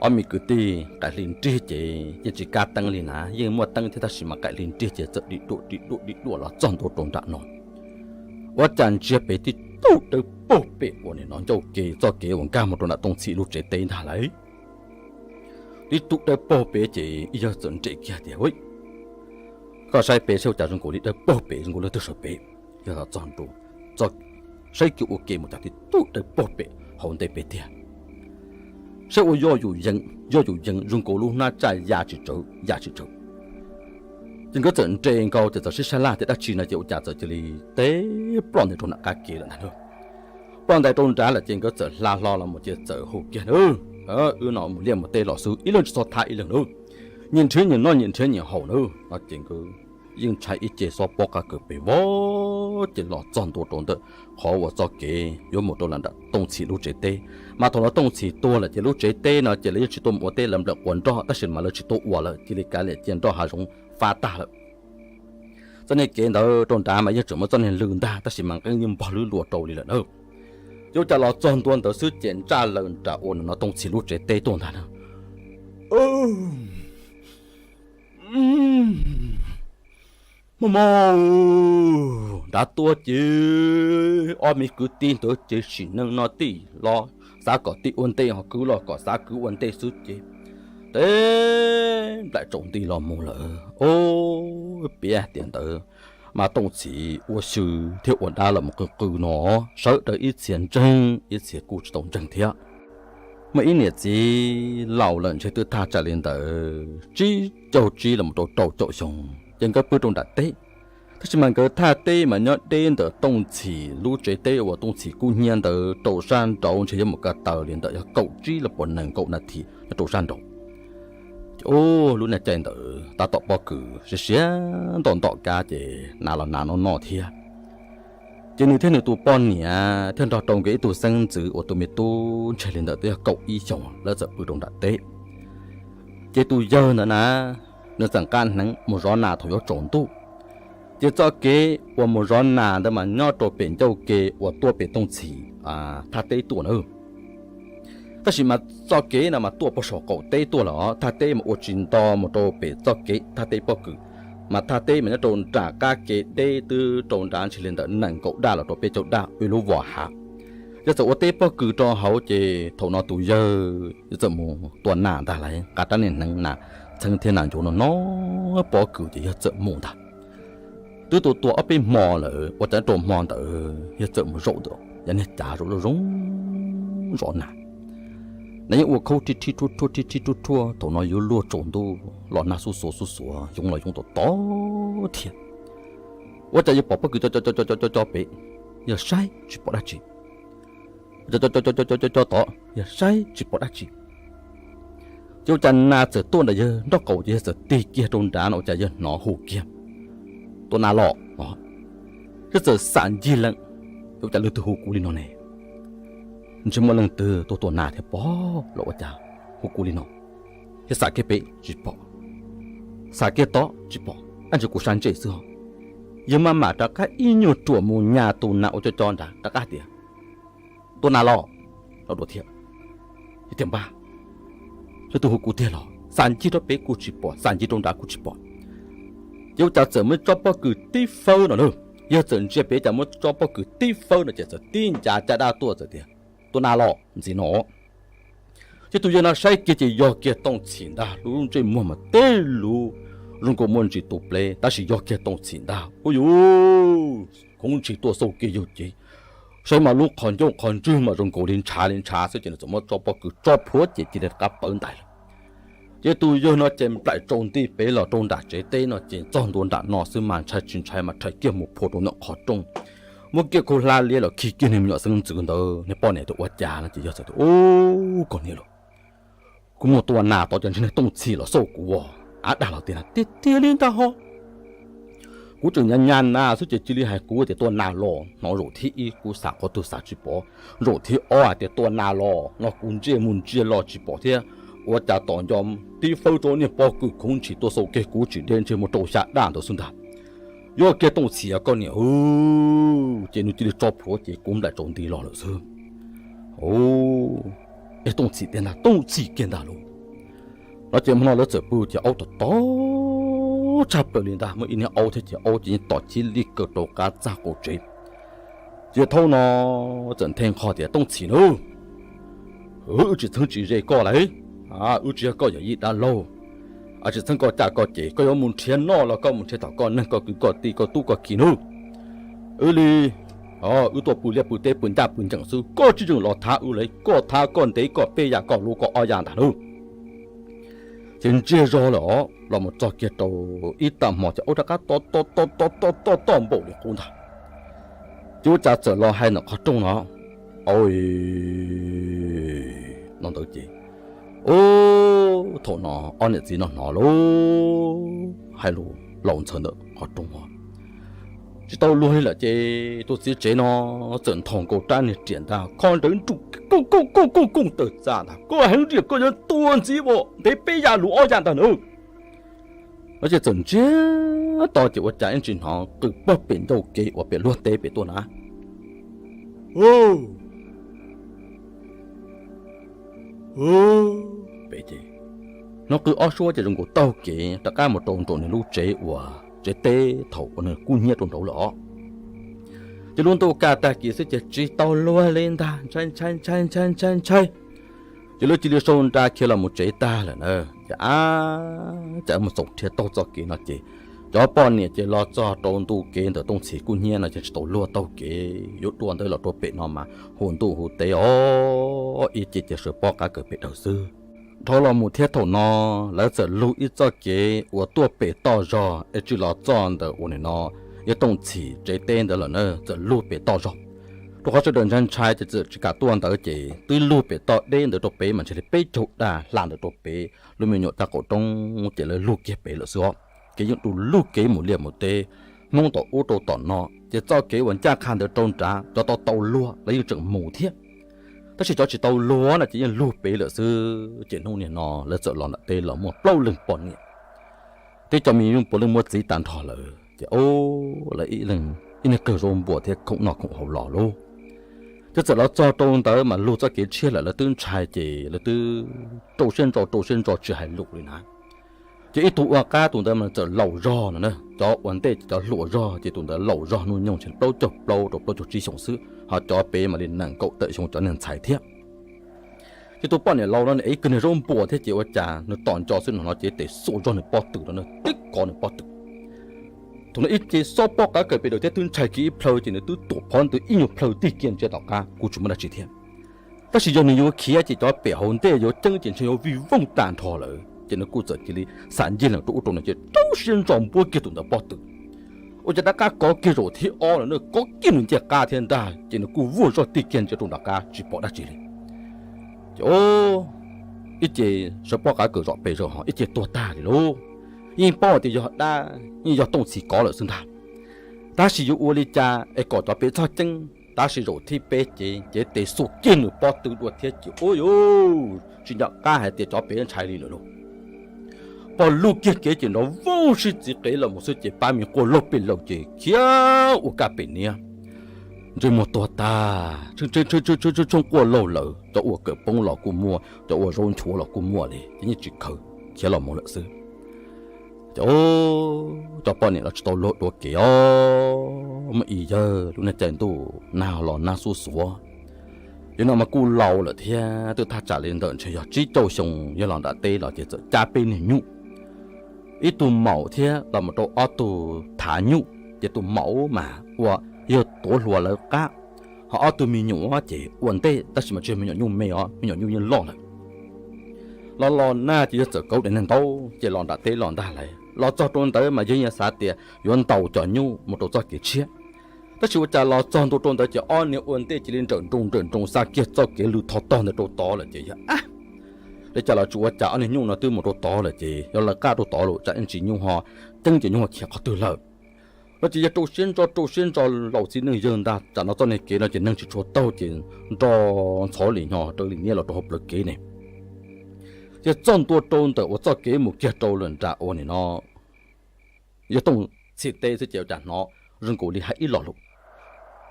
Ob me kwv tij qaim hli nrig ces yeej tsis kab teeb li na, yeej muaj teeb thiab tab sis mas qaim hli nrig ces txawm dim duam dim duam dim duam los txog ntua rau nram no. Ua cas ntsia pem tib tug dawb paug pem uas nim no ncauj ke txoj kev uas nkag mus rau nram Tooj Txhim lub tsev teb ntag lauj. Tib tug dawb paug pem ces ib yawg txawm nres kiag tias, Koj saib pem saib ua cas zoo nkaus li dawb paug pem zoo nkaus li twg sawv pem. Yog txog ntua saib kiag ua ke mus cas tib tug dawb paug pem hauv ntej pem tiag. Saib ua yog yus yees yog yus yees zoo nkaus lub hnab tsaj ya tsis tsawv ya tsis tsawv. Ces nkawd txawm nres nkaus ces txawm sib sab laj tias dab tsi no ces ua cas txawm cia li teb ploj nti rau nram qab ke lawm ntag lauj. Ploj ntais rau nrad lawm ces nkawd txawm hla hlo los mus ces txawm hu kiag, Wb no mus liaj mus teb los xwb ib leeg tsis txhob thab ib leeg nawb. Nyias nrhiav nyias noj nyias nrhiav nyias haus nawb no ces nkawd yeej ntshai ib ce xob pob qab kawg pes vog ces los txog ntua rau ntawm qhov uas txoj kev yuav mus rau nram Tooj Txhim lub tsev teb. Mas thaum no Tooj Txhim tuag lawm ces lub tsev teb no ces lawv yeej tsis tuaj mus ua teb, lawv nplam quas nroj tab sis mas lawv tsis tuaj ua lawm, cia li kav liam cia nroj hav zoov fab tag lawm. Txoj niag kev ntawd rau nrad mas yeej tseem muaj txoj niag lw ntag tab sis mas nqeeb yeej npog lwb lua rau li lawm na. Ces ua cas los txog ntua ntawd xwb ces ntsaj laws nram uas no Tooj Txhim lub tsev teb tuaj ntag na. Mog mog, nrad tuaj ces ob me kwv tij ntawd ces sim neej no tij los xav kom tij ua ntej ho kwv los kom xav kwv ua ntej xwb ces teb nplaim tsaus nti los mus lawm. Ub, piav tiam ntawd mas Tooj Txhim ua xyw thiab ua dab los mus qw qw no, sawv daws ib txhia ntseeg ib txhia kuj tsis tau ntseeg thiab. Muaj ib niam txiv laus lawm ntshe twb thaj tsam li ntawd tsib caug tsib los rau rau caum xyoo, ces nkawd pw rau nram teb. Tab sis mas nkawd thaj teb mas nyob deb ntawm Tooj Txhim lub tsev teb uas Tooj Txhim kub hnyiab ntawd rau sab nraud ntshe yuav mus ko taw li ntawm yog kaum tsib los puas nees nkaum nas this nyob rau sab nraud. Ces ub, lub niag caij ntawd tab tom pob kws siav siav ntom ntom kab ces nas los nas noj noj thiab. Ces nws thiab nws tus poj niam thiab nrog rau nkawd ib tug xeeb ntxwv uas tus me tub ntshe li ntawm twb yog kaum ib xyoos lawv txawm pw rau nram teb. Ces tus yawg ntawd na, nws txawm nqa hneev mus zov nas thaum yuav tsaus ntuj. Ces txoj kev uas mus zov nas ntawd mas nyob rau pem ncauj ke uas tuaj pem Tooj Txhim thaj teb tuaj na. Tab sis mas txoj kev no mas tuaj puag saum qaum teb tuaj lawm, thaj teb mas ua tsis nto mus rau pem txoj kev thaj teb pob kws, mas thaj teb mas nyob rau nram qab ke deb twb rau nrad ntshe li ntawm nees nkaum daj los rau peb caug daj ua lub vos hav. Yog txawm ua teb pob kws rau hauv ces thaum no tus yawg yog txawm mus tua nas ntag lauj, nqa rab niag hneev nas txheeb thiab nas ncuav no no pob kws ces yog txawm mus ntag. Twb tua tua ob peb hmo lawm ua cas rau hmo ntawd yog txawm mus zaum ntawm yog niag cav zaum zoo zoo zov nas. Nas yeej ua khaub rhib rhib rhuaj rhuaj rhib rhib rhuaj rhuaj, thaum no yuav luag tsaus ntuj los nag xub xuav xub xuav, yoov los yoov tom tod thiab. Ua cas yog pom pob kws co co co co co co pem, yog saib tsis pom dab tsi. Co co co co co co co tod, yog saib tsis pom dab tsi. Ces ua cas nas txawm tuaj ntawm yawg nraub qaum ces yawg txawm tig kiag rau nrad no ua cas yawg hnov hu kiag, tua nas los. Yawg txawm xam ncig lees, ua cas leej twg hu kuv li no ne? Ntshe muaj leej twg tuaj tua nas thiab pob los ua cas hu kuv li no? Yawg xam kiag pem tsis pom, xam kiag tod tsis pom, ab ntshe kuv sab ntsej xwb ho. Yawg maj mam rov qab ib nyuag ruam mus nyas tus nas ua co co nrad rov qab tias, tua nas los, los dua thiab. Yawg tias npab, leej twg hu kuv tiag los? Xam ncig rau pem kuj tsis pom, xam ncig rau nrad kuj tsis pom. Ces ua cas txawm muaj tsob pob kws tib fawb no na. Yawg txawm ntsia pem cas muaj tsob pob kws tib fawb no ces txawm tib ncav caj dab tuaj txawm tias, tua nas los ntxiv no. Ces tus yawg no saib kiag ces yog kiag Tooj Txhim ntag, lub ntsej muag mas teb lub zoo nkaus muaj ntsis tus pleb tab sis yog kiag Tooj Txhim ntag. Ub yuv, khoov ntshis tuaj xauj kiag yawg ces saib mas lub qhov ncauj qhov ntswg mas zoo nkaus li ntshav li ntshav xwb ces nws txawm muab tsob pob kws tso plhuav ces cia li rov qab pawv ntais lawm. Ces tus yawg no ces nplaim tsaus nti pem los rau nram tsev teb no ces txog ntua nram no xwb mas ntshai tsis ntshai mas rhais kiag mus phua rau ntawm qhov rooj, muab kiag khau hla liab los khi kiag niag me nyuam xeeb ntxwv ntawd niag poj niam tias ua cas no ces yawg txawm tias, ub, koj niam lauj, kuv mus tua nas tod ces ntshe niag Tooj Txhim los xauj kuv, av dag los tiag na, tiag tiag li ntag ho. Kuv tseem nyas nyas nas xwb ces cia li hais kuv tias tua nas los no, zaum thib ib kuv xav qhov twg xav tsis pom, zaum thib ob hais tias tua nas los no kuv ntsia mus ntsia los tsis pom thiab. Ua cas tom nco tib fawb rau niag pob kws khoov ntshis tuaj xauj kiag kuv tsis deb ntshe muaj rau xya daj ntawd xwb ntag. Yog kiag Tooj Txhim koj niam, ces nws cia li tso plhuav ces kuv nplaim tsaus nti los lawm xwb. Es Tooj Txhim tiag ntag, Tooj Txhim kiag ntag lauj. No ces hmo no lawv txawm pw ces aub tom tod tshaj plaws li ntag, muaj ib niag aub thiab ces aub ces yeej tom chib li kaw rau qab txaj qaum tsev. Ces thaum no txawm nthe nqho tias, Tooj Txhim nawb, wb tsis txheeb tsis ze koj lauj, wb tsis yog koj yawm yij dab laug, tsis txheeb koj caj koj ces, koj yuav mus nrhiav noj los koj mus nrhiav tom koj neeg koj kwv koj tij koj tub koj ki nawb. Wb li, wb tuaj pw liaj pw teb pw ncaj pw ncees xwb, koj tsis tseem los thav wb li, koj thav koj ntev koj peb yam koj luv koj ob yam ntag nawb. Ces ntsiag zog lawm os, los mus txog kiag rau ib tag hmo ces aub rov qab tom tom tom tom tom tom npaum li qub ntag. Ces ua cas txawm los hais ntawm qhov rooj no, aub, no ntawd ces, ub, thaum no ob niam txiv no hnov lauj, hais lus laus ntxhawv ntawm qhov rooj os. Tsis tau luag li lawm ces tus txiv tsev no txawm nthos nkaus rab niag riam ntag, kho nrawv nruj, kooj kooj kooj kooj tawm txaj ntag, koj heev diam koj yuav tuag ntxiv as, ntev peb yam lus ob yam ntag na. Ces txawm ntsiag to ces ua cas ib ntsis hnov qw pog pem ncauj kev uas pem luag teb pem tuaj na. Pem ces hnov qw ob suab ces zoo nkaus taug kev rov qab mus rau nraum nws lub tsev uas tsev teb thaum uas nws kub hnyiab rau nraud lawm os. Ces lub ntuj kaj tag kis xwb ces tsis tau luag li ntag, ntshai ntshai ntshai ntshai ntshai ntshai. Ces lawv cia li sau nra khiav los mus tsev tag lawm na. Ces ab, cas mus txaus rhiab taug txoj kev no ces cov poj niam ces los txog rau ntu kev ntawm Tooj Txhis kub hnyiab no ces tsis tau luag taug kev yuav dua ntawd los rau pem no mas hu ntuj hu teb os, ib ce ces sawv pob qab kawm pem dawm xwb. Dhau los mus thiab thaum no lawv txawm lug ib txoj kev uas tuaj pem toj zog es tsis los txog ntawm uas nim no yog Tooj Txhis tsev teb ntawd lawm na, txawm lug pem toj zog. Rau qhov sawv daws ntshai ntshai ces txawm tsis kam tuaj ntawd ces twb lug pem toj deb ntawd rau pem mas ntshe li peb caug daj hla ntawd rau pem, lub me nyuam tag qaum roob ces lawv lug kiag pem lawm xwb os. Kev yeej du lug kev mus liaj mus teb, Hmoob tom ub rau tom no ces txoj kev uas ncaj qha ntawd rau nrad cov tau tau luag lawv yeej tseem mus thiab. Tab sis cov tsis tau luag no ces yeej lug pem lawm xwb. Ces hnub niag no lawv txawm los nram teb los muaj plaub leeg poj niam, twb cov me nyuam puav leej muaj txiv tag nrho lawm ces o, lawv ib leeg ib niag kawg zaub npua thiab khoom noj khoom haus los lauj. Ces txawm los txog rau ntawd mas lug txoj kev tshiab lawm lawv twb ntshai ces lawv twb rau siab ntso rau siab ntso tsis hais lus li na. Ces ib tug ua qab tus ntawd mas txawm laus zog no na, cov ua ntej ces cov hluas zog ces tus ntawd laus zog hnub nyoog tseem plaub caug plaub rau plaub caug tsib xyoos xwb, ho cov pem mam li nees nkaum tawm xyoo cov neeg ntxhais thiab. Ces tus poj niam laus no nws ev kawg niag zaub npua thiab ces ua cas nws tom nco xwb no no ces tes xuas zog nws pob tw no na, tib kov nws pob tw. Thaum no ib ce xob pob qab kawm pem dawm thiab twb ntshai kiag ib plhaw ces nws twb tuam phov ntws ib nyuag plhaw tig kiag ntsia tom qab kuj tsis muaj dab tsi thiab. Tab sis yog nws yuav khiav ces cov pem hauv ntej yuav ceeb ces ntshe yuav vij voog tag nrho lawm ces nws kuj txawm cia li xam ncig lees rau ub rau no ces rau siab ntso npuab kiag tus ntawd pob tw. Ua cas rov qab kov kiag zaum thib ob lawm na, kov kiag nws ncej qab thiab ntag ces nws kuj vuag zog tig kiag ntsia rau nram qab tsis pom dab tsi li. Ces ib ce sawv pob qab kawm zom pes zaum ho ib ce tuag tag li lauj. Yeej paub tias yog dab yeej yog Tooj Txhis kov lawm xwb ntag. Tab sis yuav ua li cas es kom cov pem txhob ceeb, tab sis zaum thib peb ces ces tes xuas kiag nws pob tw dua thiab ces ua yuv, tsis nco qab hais tias cov pem ntshai li lawm lauj. Pog lug kiag kev ces nrov voog sib txiv qev los mus xwb ces pab me quaj laug pem laus ces khiav ua kaj pem niab. Ntsej muag tuag tag, tshoob quaj laug lawm, cov ua kawm poob los kuj muaj, cov ua zaub nchuav los kuj muaj li ces yeej tsis khaws, khiav los mus lawm xwb. Ces cov poj niam los tsis tau luag dua kev os, muaj ib yawg lub niag caij ntuj nag los nag xuj xuav. Yawg no mas kuj laus lawm thiab, twb thaj tsam li ntawm ntshe yog tsib caug xyoo, yawg los nram teb los ces txawm cab peb niag nyuj, ib tug maum thiab los mus rau ob tug thav nyuj. Ces tus maum mas ua yawg tuav hluas lawv qab, ho ob tug me nyuam ces ua ntej tab sis mas tsis yog me nyuam nyuj me os, me nyuam nyuj yeej loj lawm. Los los nag ces yawg txawm kauv daim niag ntaub ces los nram teb los ntag lauj. Los txog rau ntawd mas yawg yeej xav tias yuav ntaus cov nyuj mus rau txoj kev tshiab. Tab sis ua cas los txog ntua rau ntawd ces ob niag ua ntej cia li nrawm nroos nrawm nroos xa kiag txoj kev lw tho tog ntawd rau tod lawm ces yawg ab, li cas los tsis ua cas ob niag nyuj no twb mus rau tod lawm ces yog lawv qab rau tod lawm tsam ib ntsis nyuj ho ceeb ces nyuj ho khiav qhov twg lawm. No ces yawg rau siab ntso rau siab ntso, laus txiv neej yawg ntag, tsam no txoj niag kev no ces neeg tsis tshua taug ces nro ntxhov li nyo raws li niab los rau hauv plawv kev ne. Ces txog ntua rau ntawm uas txoj kev mus kiag rau lawm nram ua nim no yog Tooj Txhis teb xwb ces ua cas hnov zoo nkaus li hais ib lo lus,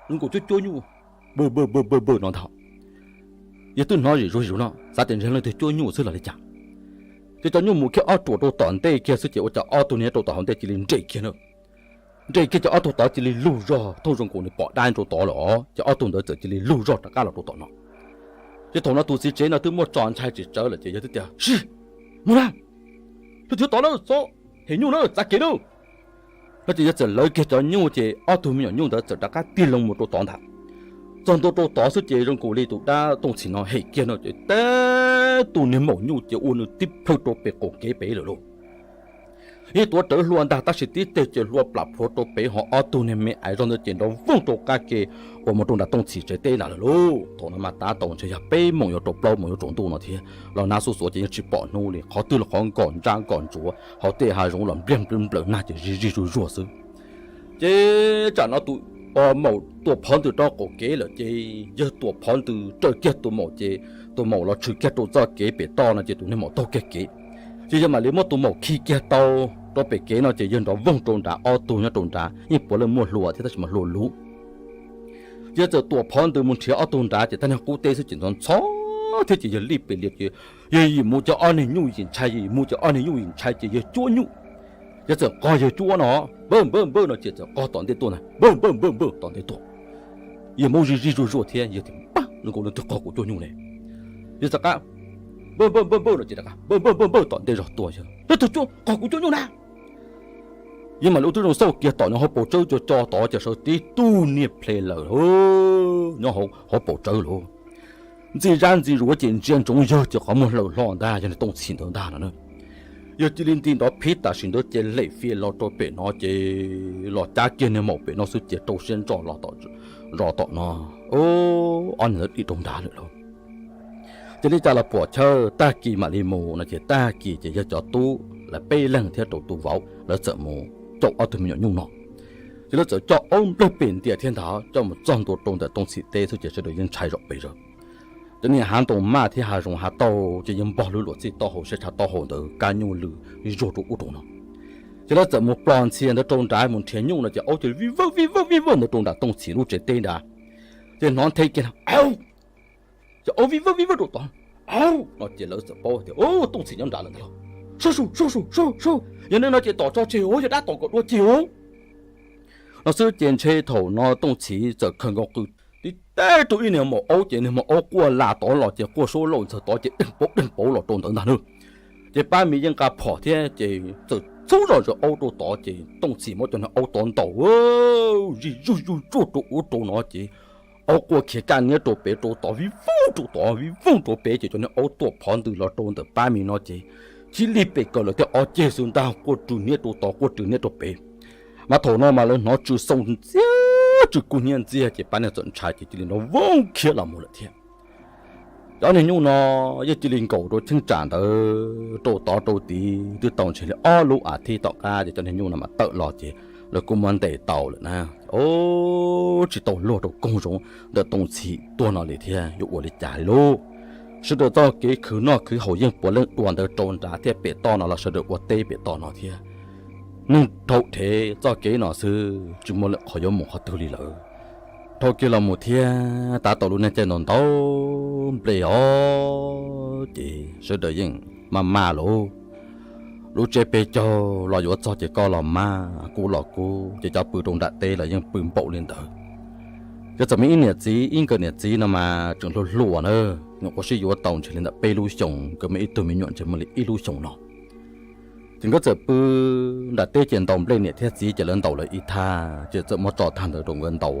zoo nkaus cuab cuab nyuj, bw bw bw bw bw no ntag. Yawg twb hnov zim zuag zim zuag no xav tias ntshe leej twg cuab nyuj xwb los li cas. Ces cov nyuj mus kiag ob ruam rau tom ntej kiag xwb ces ua cas ob tug niag rau tom hauv ntej cia li nres kiag na. Nres kiag ces ob tug tod cia li lug zog thooj zoo nkaus nws pom dab rau tod lawm os, ces ob tug ntawd txawm cia li lug zog rov qab los rau tom no. Ces thaum no tus txiv tsev no twb muaj tso ntshai tsis tsawv lawm ces yawg twb tias, Sib, mus na, leej twg tod lawm, txhob hem nyuj na, txav kev na. No ces yawg txawm lawv kiag cov nyuj ces ob tug me nyuam nyuj ntawd txawm rov qab tig loo mus rau tod ntag. Txog ntua rau tod xwb ces zoo nkaus li tus dab Tooj Txhis no hem kiag no ces teb tus niag maum nyuj ces ua nws tib plhaw rau pem qaum kev pem lawm lauj. Yeej tuav rawv hlua ntag tab sis tib teg ces hlua plam plhuav rau pem ho ob tug niag me aiv zog ntawd ces nrov voog rau qab ke uas mus rau nram Tooj Txhis tsev teb ntag lawm lauj. Thaum no mas tab tom ntshe yog peb moos yuav rau plaub moos yuav tsaus ntuj no thiab, los nag xuj xuav ces yeej tsis pom hnub li, qhov twg los qhov nkos ntsab nkos ntsuav, hauv tej hav zoov los npliag nplwb nplawm nag ces zig zig zuag zuag xwb. Ces tsam no tus maum tuam phov ntws rau qaum kev lawm ces yawg tuam phov ntws raws kiag tus maum ces tus maum los tshwm kiag rau txoj kev pem toj no ces tus niag maum taug kiag kev. Ces yawg mam li muab tus maum khi kiag tau rau pem kev no ces yawg nrov voog rau nrad, ob tug nyob rau nrad yeej puav leej muaj hlua thiab tab sis mas hlua luv. Yawg txawm tuam phov ntws mus nrhiav ob tug nrad ces tag niag qub teb xwb ces ntxhov ntxhov thiab ces yawg lij pes lias ces yawg yim mus ces ob niag nyuj yim ntshai, yawg yim mus ces ob niag nyuj yim ntshai ces yawg cuab nyuj. Yawg txawm qog yawg cuab no, npawj npawj npawj no ces txawm qog tom ntej tuaj ntag, npawj npawj npawj npawj tom ntej tuaj. Yawg mus zij zij zuag zuag thiab yawg tias, Pab, zoo nkaus leej twg qog kuv cuab nyuj ne. Yawg txawm qab, npawj npawj npawj npawj no ces rov qab npawj npawj npawj npawj tom ntej zog tuaj, yawg, Leej twg qog kuv cuab nyuj na? Yawg mam li ua tib zoo xauj kiag tom nyob hauv paus tsawb co co tod ces sawv tib tug niag ple lawm nyob hauv paus tsawb lauj. Ntxim zab ntxim zuav ces ntsia ntsoov yawg ces qhov muag hlawm hlo ntag, yog niag Tooj Txhim ntawd ntag no na. Yawg cia li nti nrov phib tam sim ntawd ces lem fias los rau pem no ces los cab kiag niag maum pem no xwb ces rau siab ntso los tom zos tom no, ob niag ntawd dim rau nrad lawm lauj. Ces li cas los pom chawj, tag kis mam li mus no ces tag kis ces yawg cov tub lawv peb leeg thiab rau tus vauv lawv txawm mus caum ob tug me nyuam nyuj no. Ces lawv txawm coj aub nplawg pem ntias thiab ntag coj mus txog ntua rau ntawm Tooj Txhim teb xwb ces sawv daws yeej ntshai zom pes zawg. Cov niag hav ntoo maj thiab hav zoov hav tauj ces yeej npog lub luam txij taub hau siab tshav taub hau ntawd kab nyuj lw zuag rau ub rau no. Ces lawv txawm mus plos ntxhias ntawd rau nrad mus nrhiav nyuj no ces aub ces vij vawj vij vawj vij vawj ntawd rau nram Tooj Txhim lub tsev teb nrad. Ces hnov nthe kiag, Au! Ces aub vij vawj vij vawj rau tod, Au! No ces lawv txawm paub tias, Au, Tooj Txhim nyob nrad lawm ntag lauj. Sub sub sub sub sub sub, yog neeg no ces tom tso tseg os, yog dab tom kom dua tseg os. No xwb ces ntshe thaum no Tooj Txhim txawm khaws nkaus qws tib teb rau ib niag maum aub ces niag maum aub quaj las tod los ces quaj suab lauj ntxawg tod ces deeg pauv deeg pauv los rau ntawd ntag na. Ces pab me yeej nqa phom thiab ces txawm txhub zog zog aub rau tod ces Tooj Txhim muab cov niag aub tod ntaus zij zuj zus zuaj rau ub rau no ces aub quaj khiav kaj niab rau pem rau tod vij voog rau tod vij voog rau pem ces cov niag aub tuam phov ntws los rau ntawm pab me no ces cia li pem kawm lawm thiab ob ceg xwb ntag, quaj rwg niab rau tod quaj rwg niab rau pem. Mas thaum no mas lawv hnov tsw xoo ntxiag tsw kub hnyiab ntxiag ces pab niag txawm ntshai ces cia li nrov voog khiab los mus lawm thiab. Cov niag nyuj no yeej cia li nkaum rau cheeb tsam ntawd rau tod rau tid twb tau ntshe li ob lub as thiv tom qab ces cov niag nyuj no mas tawm los ces lawv kuj muab ntes tau lawm na. Tsis tau luag rau koog zoov ntawm Tooj Txhim tuag no li thiab yuav ua li cas li lauj. Sawv daws txoj kev khwv noj khwv haus yeej puav leej dua ntawd rau nrad thiab pem toj no los sawv daws ua teb pem toj no thiab. Neeg dhau dhev txoj kev no xwb tsis muaj lwm qhov yuav mus qhov twg li lawm. Dhau kiag los mus thiab tav tau lub niag caij ntau ntau nplej os ces sawv daws yeej maj maj lauj. Lub tsiab peb caug los yuav txog ces koj los maj kub los kub ces cov pw rau nram teb los yeej pw npaum li ntawd. Ces txawm muaj ib niam txiv, ib nkawd niam txiv no mas tseem hluas hluas na, nws ua sib yuav tau ntshe li ntawm peb lub xyoos, nkawd muaj ib tug me nyuam ntshe muaj li ib lub xyoos no. Ces nkawd txawm pw nram teb ces ntaus nplej, niam thiab txiv ces lawv ntaus lawv ib thaj ces txawm muab tso thaj ntawd rau nkawd ntaus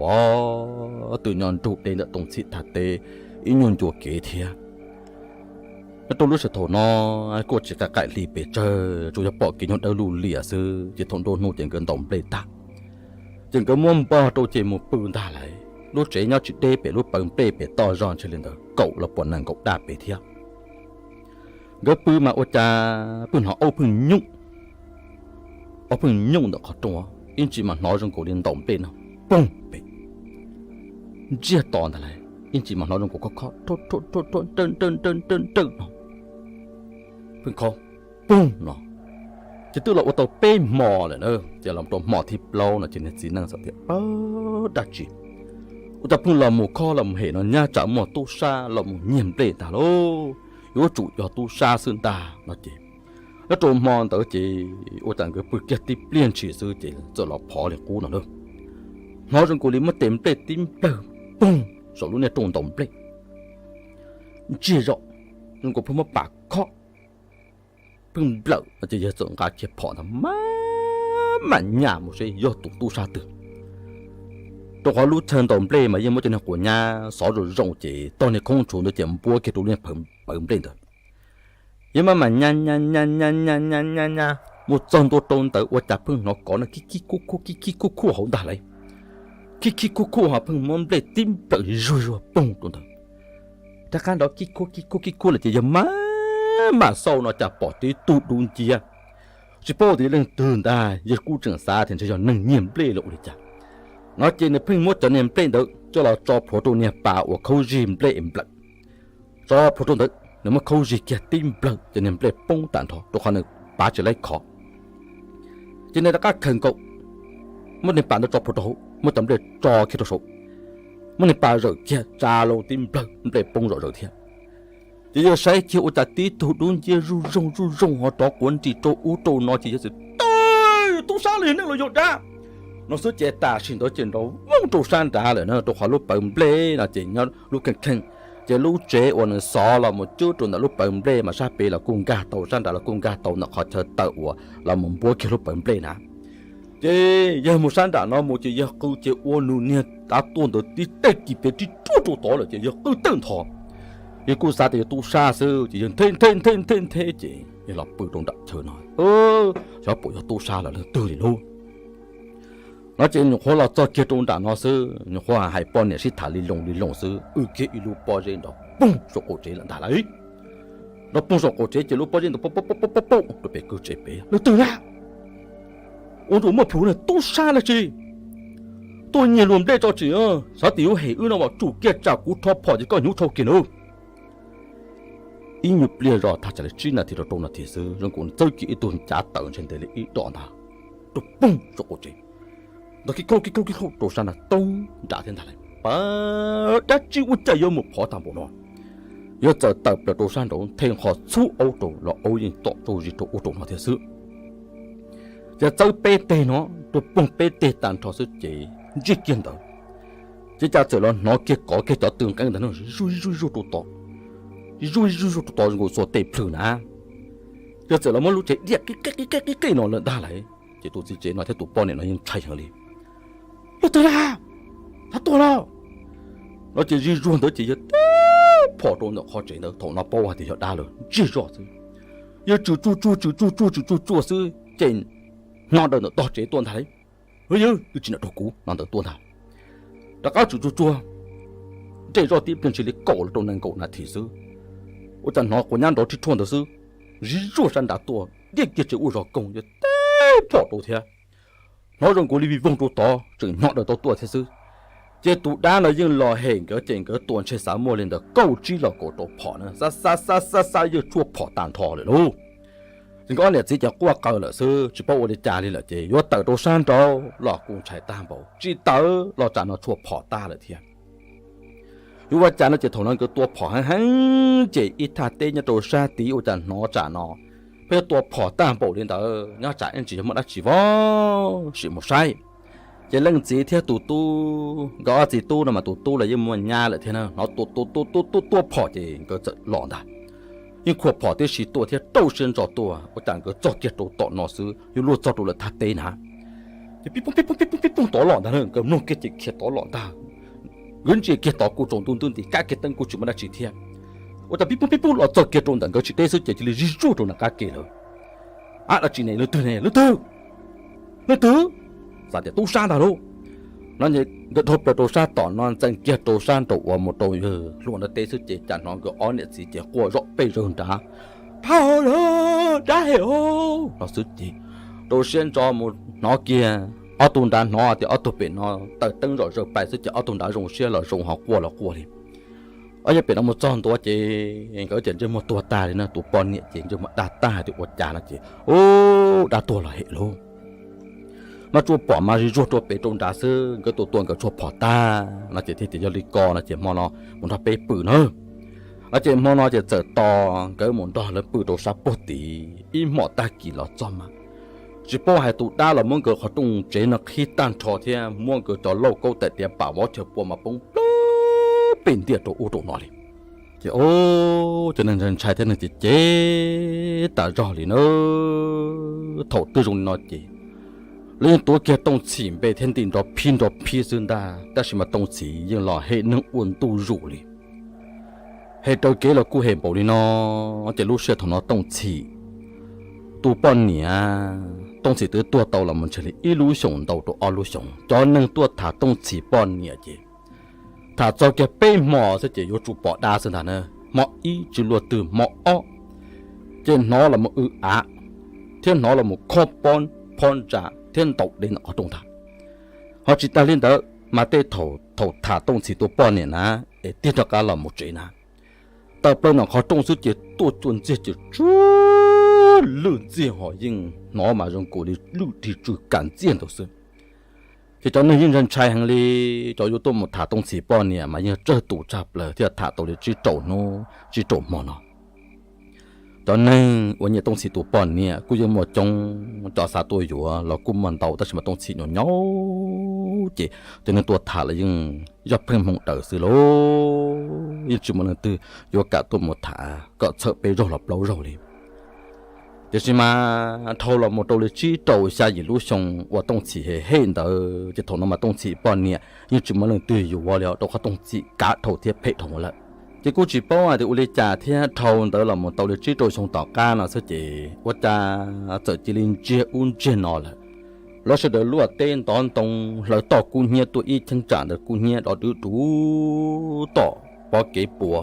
os, twb nyob nrug deb ntawm Tooj Txhim thaj teb ib nyuag ncua kev thiab. Nyob rau lub sij hawm thaum no kuj tsis qaim qaim hli pes tsawg, tsuas yog pom kev nyoog dawb lug lias xwb ces thaum nruab hnub ces nkawd ntaus nplej tag ces nkawd muab npog rau ces mus pw ntag lauj. Lub tsev nyob tsis deb pem lub pawg nplej pem toj zog ntshe li ntawd kaum los puas nees nkaum daj pes thiab. Nkawd pw mas ua cas pheej hnov aub pheej nyooj, aub pheej nyooj ntawm qhov rooj, ib ntsis mas hnov zoo nkaus li ntaus nplej no poog pem ntsiag to ntag lauj, ib ntsis mas hnov zoo nkaus khob khob nrawj nrawj nrawj nrawj nrawj nrawj no, pheej khob poog no. Ces twb los ua tau peb hmo lawm na, ces los rau hmo thib plaub no ces niag txiv neej txawm tias, Pab, dab tsi ua cas pheej los mus khob los mus hem no, nyab tsam muaj tub sab los mus nyiag nplej ntag lauj, yuav tsum yog tub sab xwb ntag no ces nyob rau hmo ntawd ces ua cas nkawd pw kiag tib pliag ntshis xwb ces txawm los phov li qub no lauj. Hnov zoo nkaus li muab tes nplej tib nplawg poog saum lub niag rooj ntaus nplej ntsiag zog, zoo nkaus pheej muab pas khob pheej nplawm no ces yawg txawm nqa kiag phom ntag maj mam nyas mus seb yog tus tub sab twg. Rau qhov lub chaw ntaus nplej mas yeej muab cov niag quav nyab xov zoo zoo ces tog niag khoob tshuv ntawd ces npuab kiag rau lub niag pawg nplej ntawd. Yawg maj mam nyas nyas nyas nyas nyas nyas nyas nyas mus txog ntua rau ntawd ua cas pheej hnov kov no kib kib khuj khuj kib kib khuj khuj hauv ntag lauj. Kib kib khuj khuj ho pheej muab nplej tib nplawm zuag zuag poog rau ntawd. Rov qab nrov kib khuj kib khuj kib khuj lawm ces yawg maj mam xauj no cas pom tib tug dub nciab tsis paub tias leej twg ntag, yawg kuj tseem xav tias ntshe yog neeg nyiag nplej los ua li cas. No ces nws pheej muab cov niag nplej ntawd coj los tso plhuav rau niag pas uas khaub zig nplej nplawm. Tso plhuav rau ntawd, nws muab khaub zig kiag tib nplawg, cov niag nplej poob tag nrho rau qhov nws pav tsis laib khov. Ces nws rov qab khaws nkaus, muab niag pas ntawd tso plhuav rau hauv, muab cov nplej tso kiag rau saum, muab niag pas zawm kiag tsa loo tib nplawg, nplej poob zom zaws thiab. Ces yawg saib kiag ua cas tib tug dub nciab zuj zoog zuj zoog ho rov quav nris rau ub rau no ces yawg txawm, Tub sab los yog neeg los yog dab? No xwb ces tam sim ntawd ces nrov voog rau sab nrad lawm na, rau qhov lub pawv nplej no ces nyob lub kheej kheej, ces lub tsev uas nws xov los mus cub rau ntawm lub pawv nplej mas sab pem los kuj nkag tau, sab nrad los kuj nkag tau ntawm qhov chaw tawm uas los mus npuab kiag lub pawv nplej na. Ces yawg mus sab nram no mus ces yawg qw ces ua nws niag tav tuaj ntawd tib teg kis pes tib ruaj rau tod lawm ces yawg qw tawg ntho. Yawg kuj xav tias yog tub sab xwb ces yawg nthe nthe nthe nthe nthe ces yawg los pw rau nram chaw no, xyov puas yog tub sab los leej twg li lauj. No ces nyuam qhuav los txog kiag rau nram no xwb, nyuam qhuav hais poj niam sib tham li loo li loo xwb, wb kiag ib lub pob zeb nrov poog saum qaum tsev lawm ntag lauj. Nrov poog saum qaum tsev ces lub pob zeb ntawd poob poob poob poob rau pem kwj tsev pem, Leej twg na? Ua ntuj muaj plhus na, tub sab dab tsi tuaj nyiag luag nplej tso tsis xav tias yuav hem wb no, tsum kiag tsam kuv rho phom ces koj hnyuv dhau kiag nawb. Ib nyuag pliag zoj thaj tsam li tsib nas this rau rau nas this xwb zoo nkaus txawb kiag ib tug cav tawm ntshe ntev li ib dos ntag, rau poog saum qaum tsev, ntog kib khaub kib khaub kib khaub rau sab nrad toob nram thiab ntag lauj. Pab dab tsi ua cas yuav mus phov tag npaum no? Yawg txawm tawm plaws rau sab nraud nthe nqho txhub aub rau los aub yeej tom tsauj zis rau ub rau no thiab xwb. Ces txawb peb teg no, rau poog peb teg tag nrho xwb ces ntsiag kiag ntawd. Ces cas txawm los hnov kiag kov kiag cov tw nqeeb ntawd no zuj zuj zuj rau tod, zuj zuj zuj rau tod zoo nkaus xuas tes plhws na. Ces txawm los muab lub tsev diaj qib qej qib qej qib qej no lawm ntag lauj. Ces tus txiv tsev no thiab tus poj niam no yeej ntshai heev li. Leej twg na? Thov tuag los? No ces zig zuag ntawd ces yawg tib phom rau ntawm qhov tsev ntawd, thaum no paub hais tias yog dab lawm ntsiag zog xwb. Yawg tswm tsuag tsuag tswm tsuag tsuag tswm tsuag tsuag xwb ces hnov daws ntawm tog tsev tuaj ntag lauj. Yawg twb tsis nam rau kuv no ntawd tuaj ntag. Rov qab tswm tsuag tsuag, nres zoj tib pliag ntshe li kaum los rau nees nkaum nas this xwb, ua cas hnov quav nyab nrov rhib rhuaj ntawd xwb, zig zuag sab nrad tuaj diaj kiag tsev ua zog koog yawg tib phom rau thiab. Hnov zoo nkaus li vij voog rau tod tseem hnov daws tau tuaj thiab xwb. Ces tus dab no yeej los hem nkawd ces nkawd tua ntshe xav muaj li ntawd kaum tsib los kaum rau phom na, xav xav xav xav xav yawg tshuaj phom tag nrho lawm lauj. Ces nkawd ob niam txiv ces quaj qw lawm xwb tsis paub ua li cas li lawm ces yuav tawm rau sab nraud los kuj ntshai tag npaum, tsis tawm los tsam no tshuaj phom tag lawm thiab. Yuav ua cas no ces thaum no nkawd tua phom heev heev ces ib thaj teb nyob rau sab tid ua cas hnov tsam no pheej tua phom tag npaum li ntawd nyob tsam ib ntsis yog muaj dab tsi vov sim mus saib. Ces leej txiv thiab tus tub, nkawd ob txiv tub no mas tus tub los yeej muaj nyab lawm thiab na, hnov tua tua tua tua tua phom ces nkawd txawm los ntag. Yeej khuam phom tib si tuaj thiab rau siab ntso tuaj, ua cas nkawd txog kiag rau tom no xwb yuav luag txog rau lawv thaj teb na. Ces pib poob pib poob pib poob pib poob tod los ntag na, nkawd mloog kiag ces khiav tod los ntag. Nkawd ntsia kiag tod kuj tsaus ntuj ntuj nti, kab kiag teeb kuj tsis muaj dab tsi thiab. Ua cas pib poob pib poob los txog kiag rau ntawm nkawd tsis deb xwb ces cia li zig zuag rau nram qab ke lawm. Ab, dab tsi ne, leej twg ne, leej twg? Leej twg? Xav tias tub sab ntag lauj. No nkawd dhau plaws rau sab tom no ntxeev kiag rau sab nraum uas mus rau yawg hluas ntawd teb xwb ces cas hnov nkawd ob niam txiv ces quaj zom pes zawg nrad, Phauj, dab hem os! No xwb ces rau siab ntso mus hnov kiag, ob tug nrad hnov tias ob tug pem no taws teeb zom zaws pais xwb ces ob tug nrad zoo siab los zoo ho quaj los quaj li. Ob yawg pem no mus txog ntua ces nkawd ces ntsej muag tuag tag li na, tus poj niam ces ntsej muag dag tag hais tias ua cas no ces, Ub, dab tuag los hem lauj. Mas tshuaj phom mas zig zuag rau pem rau nrad xwb, nkawd tua tua nkawd tshuaj phom tag no ces thiaj tias yog li ko no ces hmo no mus nrog peb pw na. No ces hmo no ces txawm tos nkawd mus nrog lawv pw rau sab puag tid ib hmos tag kis los txog mas tsis paub hais tus dab los muab nkawd qhov rooj tsev no qhib tag nrho thiab muab nkawd cov lauj kaub tais diav pam vov chaw pua mas poob plawg pem ntiaj rau ub rau no li. Ces o, cov neeg ntshai thiab neeg ces cem tas zog li na. Thaum twg zoo li no ces lawv yeej tuav kiag Tooj Txhim npe thiab nti nrov phib nrov phib xwb ntag, tab sis mas Tooj Txhim yeej los hem neeg ua ntu zus li. Hem raws kev los kuj hem npaum li no. Ces lub sij hawm thaum no Tooj Txhim tus poj niam, Tooj Txhim twb tuag tau los mus ntshe li ib lub xyoos ntau rau ob lub xyoos, cov neeg tuaj tham Tooj Txhim poj niam ces tham txog kiag peb hmo xwb ces yuav tsum pom dab xwb ntag na. Hmo ib tsis luaj twg, hmo ob ces hnov los mus w av, thiab hnov los mus khob pob phom ntsa thiab ntaus dev ntawm qhov rooj ntag. Ho tsis tas li ntawd mas tej thaum tham Tooj Txhim tus poj niam na, es tig rov qab los mus tsev na, tawm plaws ntawm qhov rooj xwb ces tuaj cua ntxiag ces tsuag lwj ntxiag ho yeej hnov mas zoo nkaus li lwj rig tsw kam ntxiag ntawd xwb. Ces cov neeg yeej ntshai ntshai heev li, cov yuav tuaj mus tham Tooj Txhim poj niam mas yeej tsawg tus tshaj plaws thiaj tham tau li tsib rau hnub tsib rau hmo no. Cov neeg uas nyiam Tooj Txhim tus poj niam kuj yeej muaj coob, cov xav tuaj yuav los kuj muaj ntau, tab sis mas Tooj Txhim nyob nyob ces cov neeg tuaj tham los yeej yog pheej hmoov daws xwb lauj, yeej tsis muaj leej twg yuav kam tuaj mus tham kom txhawm peb zaug los plaub zaug li. Tiam sis mas dhau los mus rau li tsib rau xya yim lub xyoo uas Tooj Txhim hem hem ntawd ces thaum no mas Tooj Txhim poj niam yeej tsis muaj leej twg yuav li rau qhov Tooj Txhim kav dhau thiab phem dhau lawm. Ces kuj tsis paub hais tias ua li cas thiab dhau ntawd los mus tau li tsib rau xyoo tom qab no xwb ces ua cas txawm cia li ntsiag ub ntsiag no lawm. Lawv sawv daws luaj teb ntov ntoo hlawv toj kub hnyiab tuaj ib cheeb tsam ntawd kub hnyiab dov dwb dub tom pov kev pua.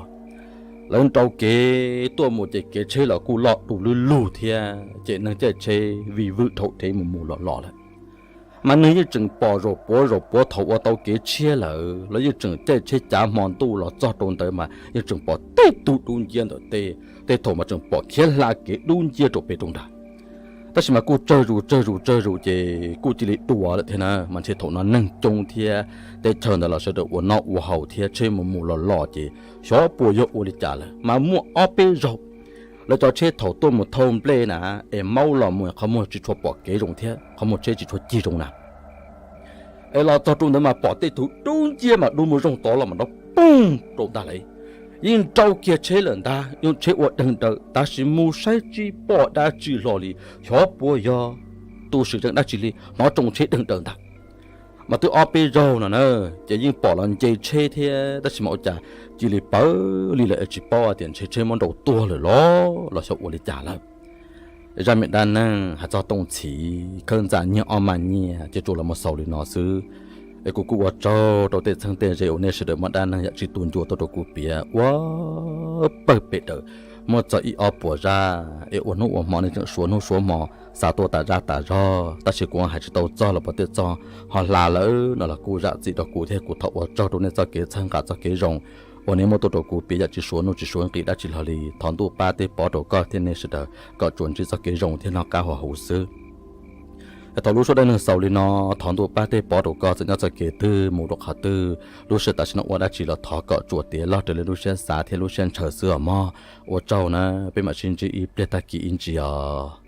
Lawv nrau kev tuaj mus ces kev tsheb los kuj loj du lug lug thiab ces neeg caij tsheb vij vwm dhau dheev mus mus los los lawm. Mas neeg yeej tseem pom zaum puav zaum puav thaum ua tau kev tshiab lawm los yeej tseem caij tsheb cav hmo ntuj los txog rau ntawd mas yeej tseem pom tej tug dub nciab ntawm tej, tej thaum mas tseem pom khiav hla kev dub nciab rau pem rau nrag. Tab sis mas kuj tsawg zus tsawg zus tsawg zus ces kuj cia li dua lawm thiab na, mas ntshe thaum no neeg coob thiab teb chaws ntawd los sawv daws ua noj ua haus thiab tsheb mus mus los los ces xyov puas yog ua li cas lawm mas muaj ob peb zaug lawv cov tsheb thaum tuaj mus thauj nplej na, es maub los mus qhov muag tsis tshua pom kev zoo thiab qhov muag tsheb tsis tshua cig zoo na. Es los txog rau ntawd mas pom tej tug dub nciab mas dub mus zoog tod los mas nrov poog rau ntag lauj. Yeej nrau kiag tsheb lawm ntag, yeej tsheb ua deeg daws tab sis mus saib tsis pom dab tsi hlo li, xyov puas yog tus swm zeej dab tsi li, hnov tsoo tsheb deeg daws ntag. Mas twb ob peb zaug no na, ces yeej pom los nce tsheb thiab tab sis mas ua cas cia li pawv li lawm es tsis paub tias ntshe tsheb muab nrau tuag lawm los los xyov ua li cas lawm. Zaj me dab neeg hais txog Tooj Txhiv khawb ntxa nyiag ob mag nyiaj ces tsuas los mus xaus li no xwb. Es kuv kuj ua tsaug rau tej txheeb tej ze uas nej sawv daws muab dab neeg yam tsis tu ncua tuaj rau kuv piav ua pawg pem daws muaj txog ib ob puas zaj, es ua hnub ua hmo nej tseem suav hnub suav hmo xav tuaj tas zaj tas zog, tab sis kuv hais tsis tau txog los puas tej txog ho hla lawm no los kuj zam txim rau kuv thiab kuv thov ua tsaug rau nej txoj kev txhawb nqa txoj kev zoo uas nej muab tuaj rau kuv piav yam tsis suav nuj tsis suav nqis dab tsi hlo li. Thov Ntuj pab tej pov rau koj thiab nej sawv daws kom tsuas ntsib txoj kev zoo thiab noj qab haus huv xwb. Thaum lub suab dab neeg xaus li no, thov Ntuj pab tej pov rau koj txawm nyob txoj kev twg mus rau qhov twg, lub sij hawm tam sim no ua dab tsi los thov kom tsuas tiav log raws li lub siab xav thiab lub siab ntshaw xwb os mog. Ua tsaug na, peb mam sib ntsib ib pliag tag kis ib ntsis os.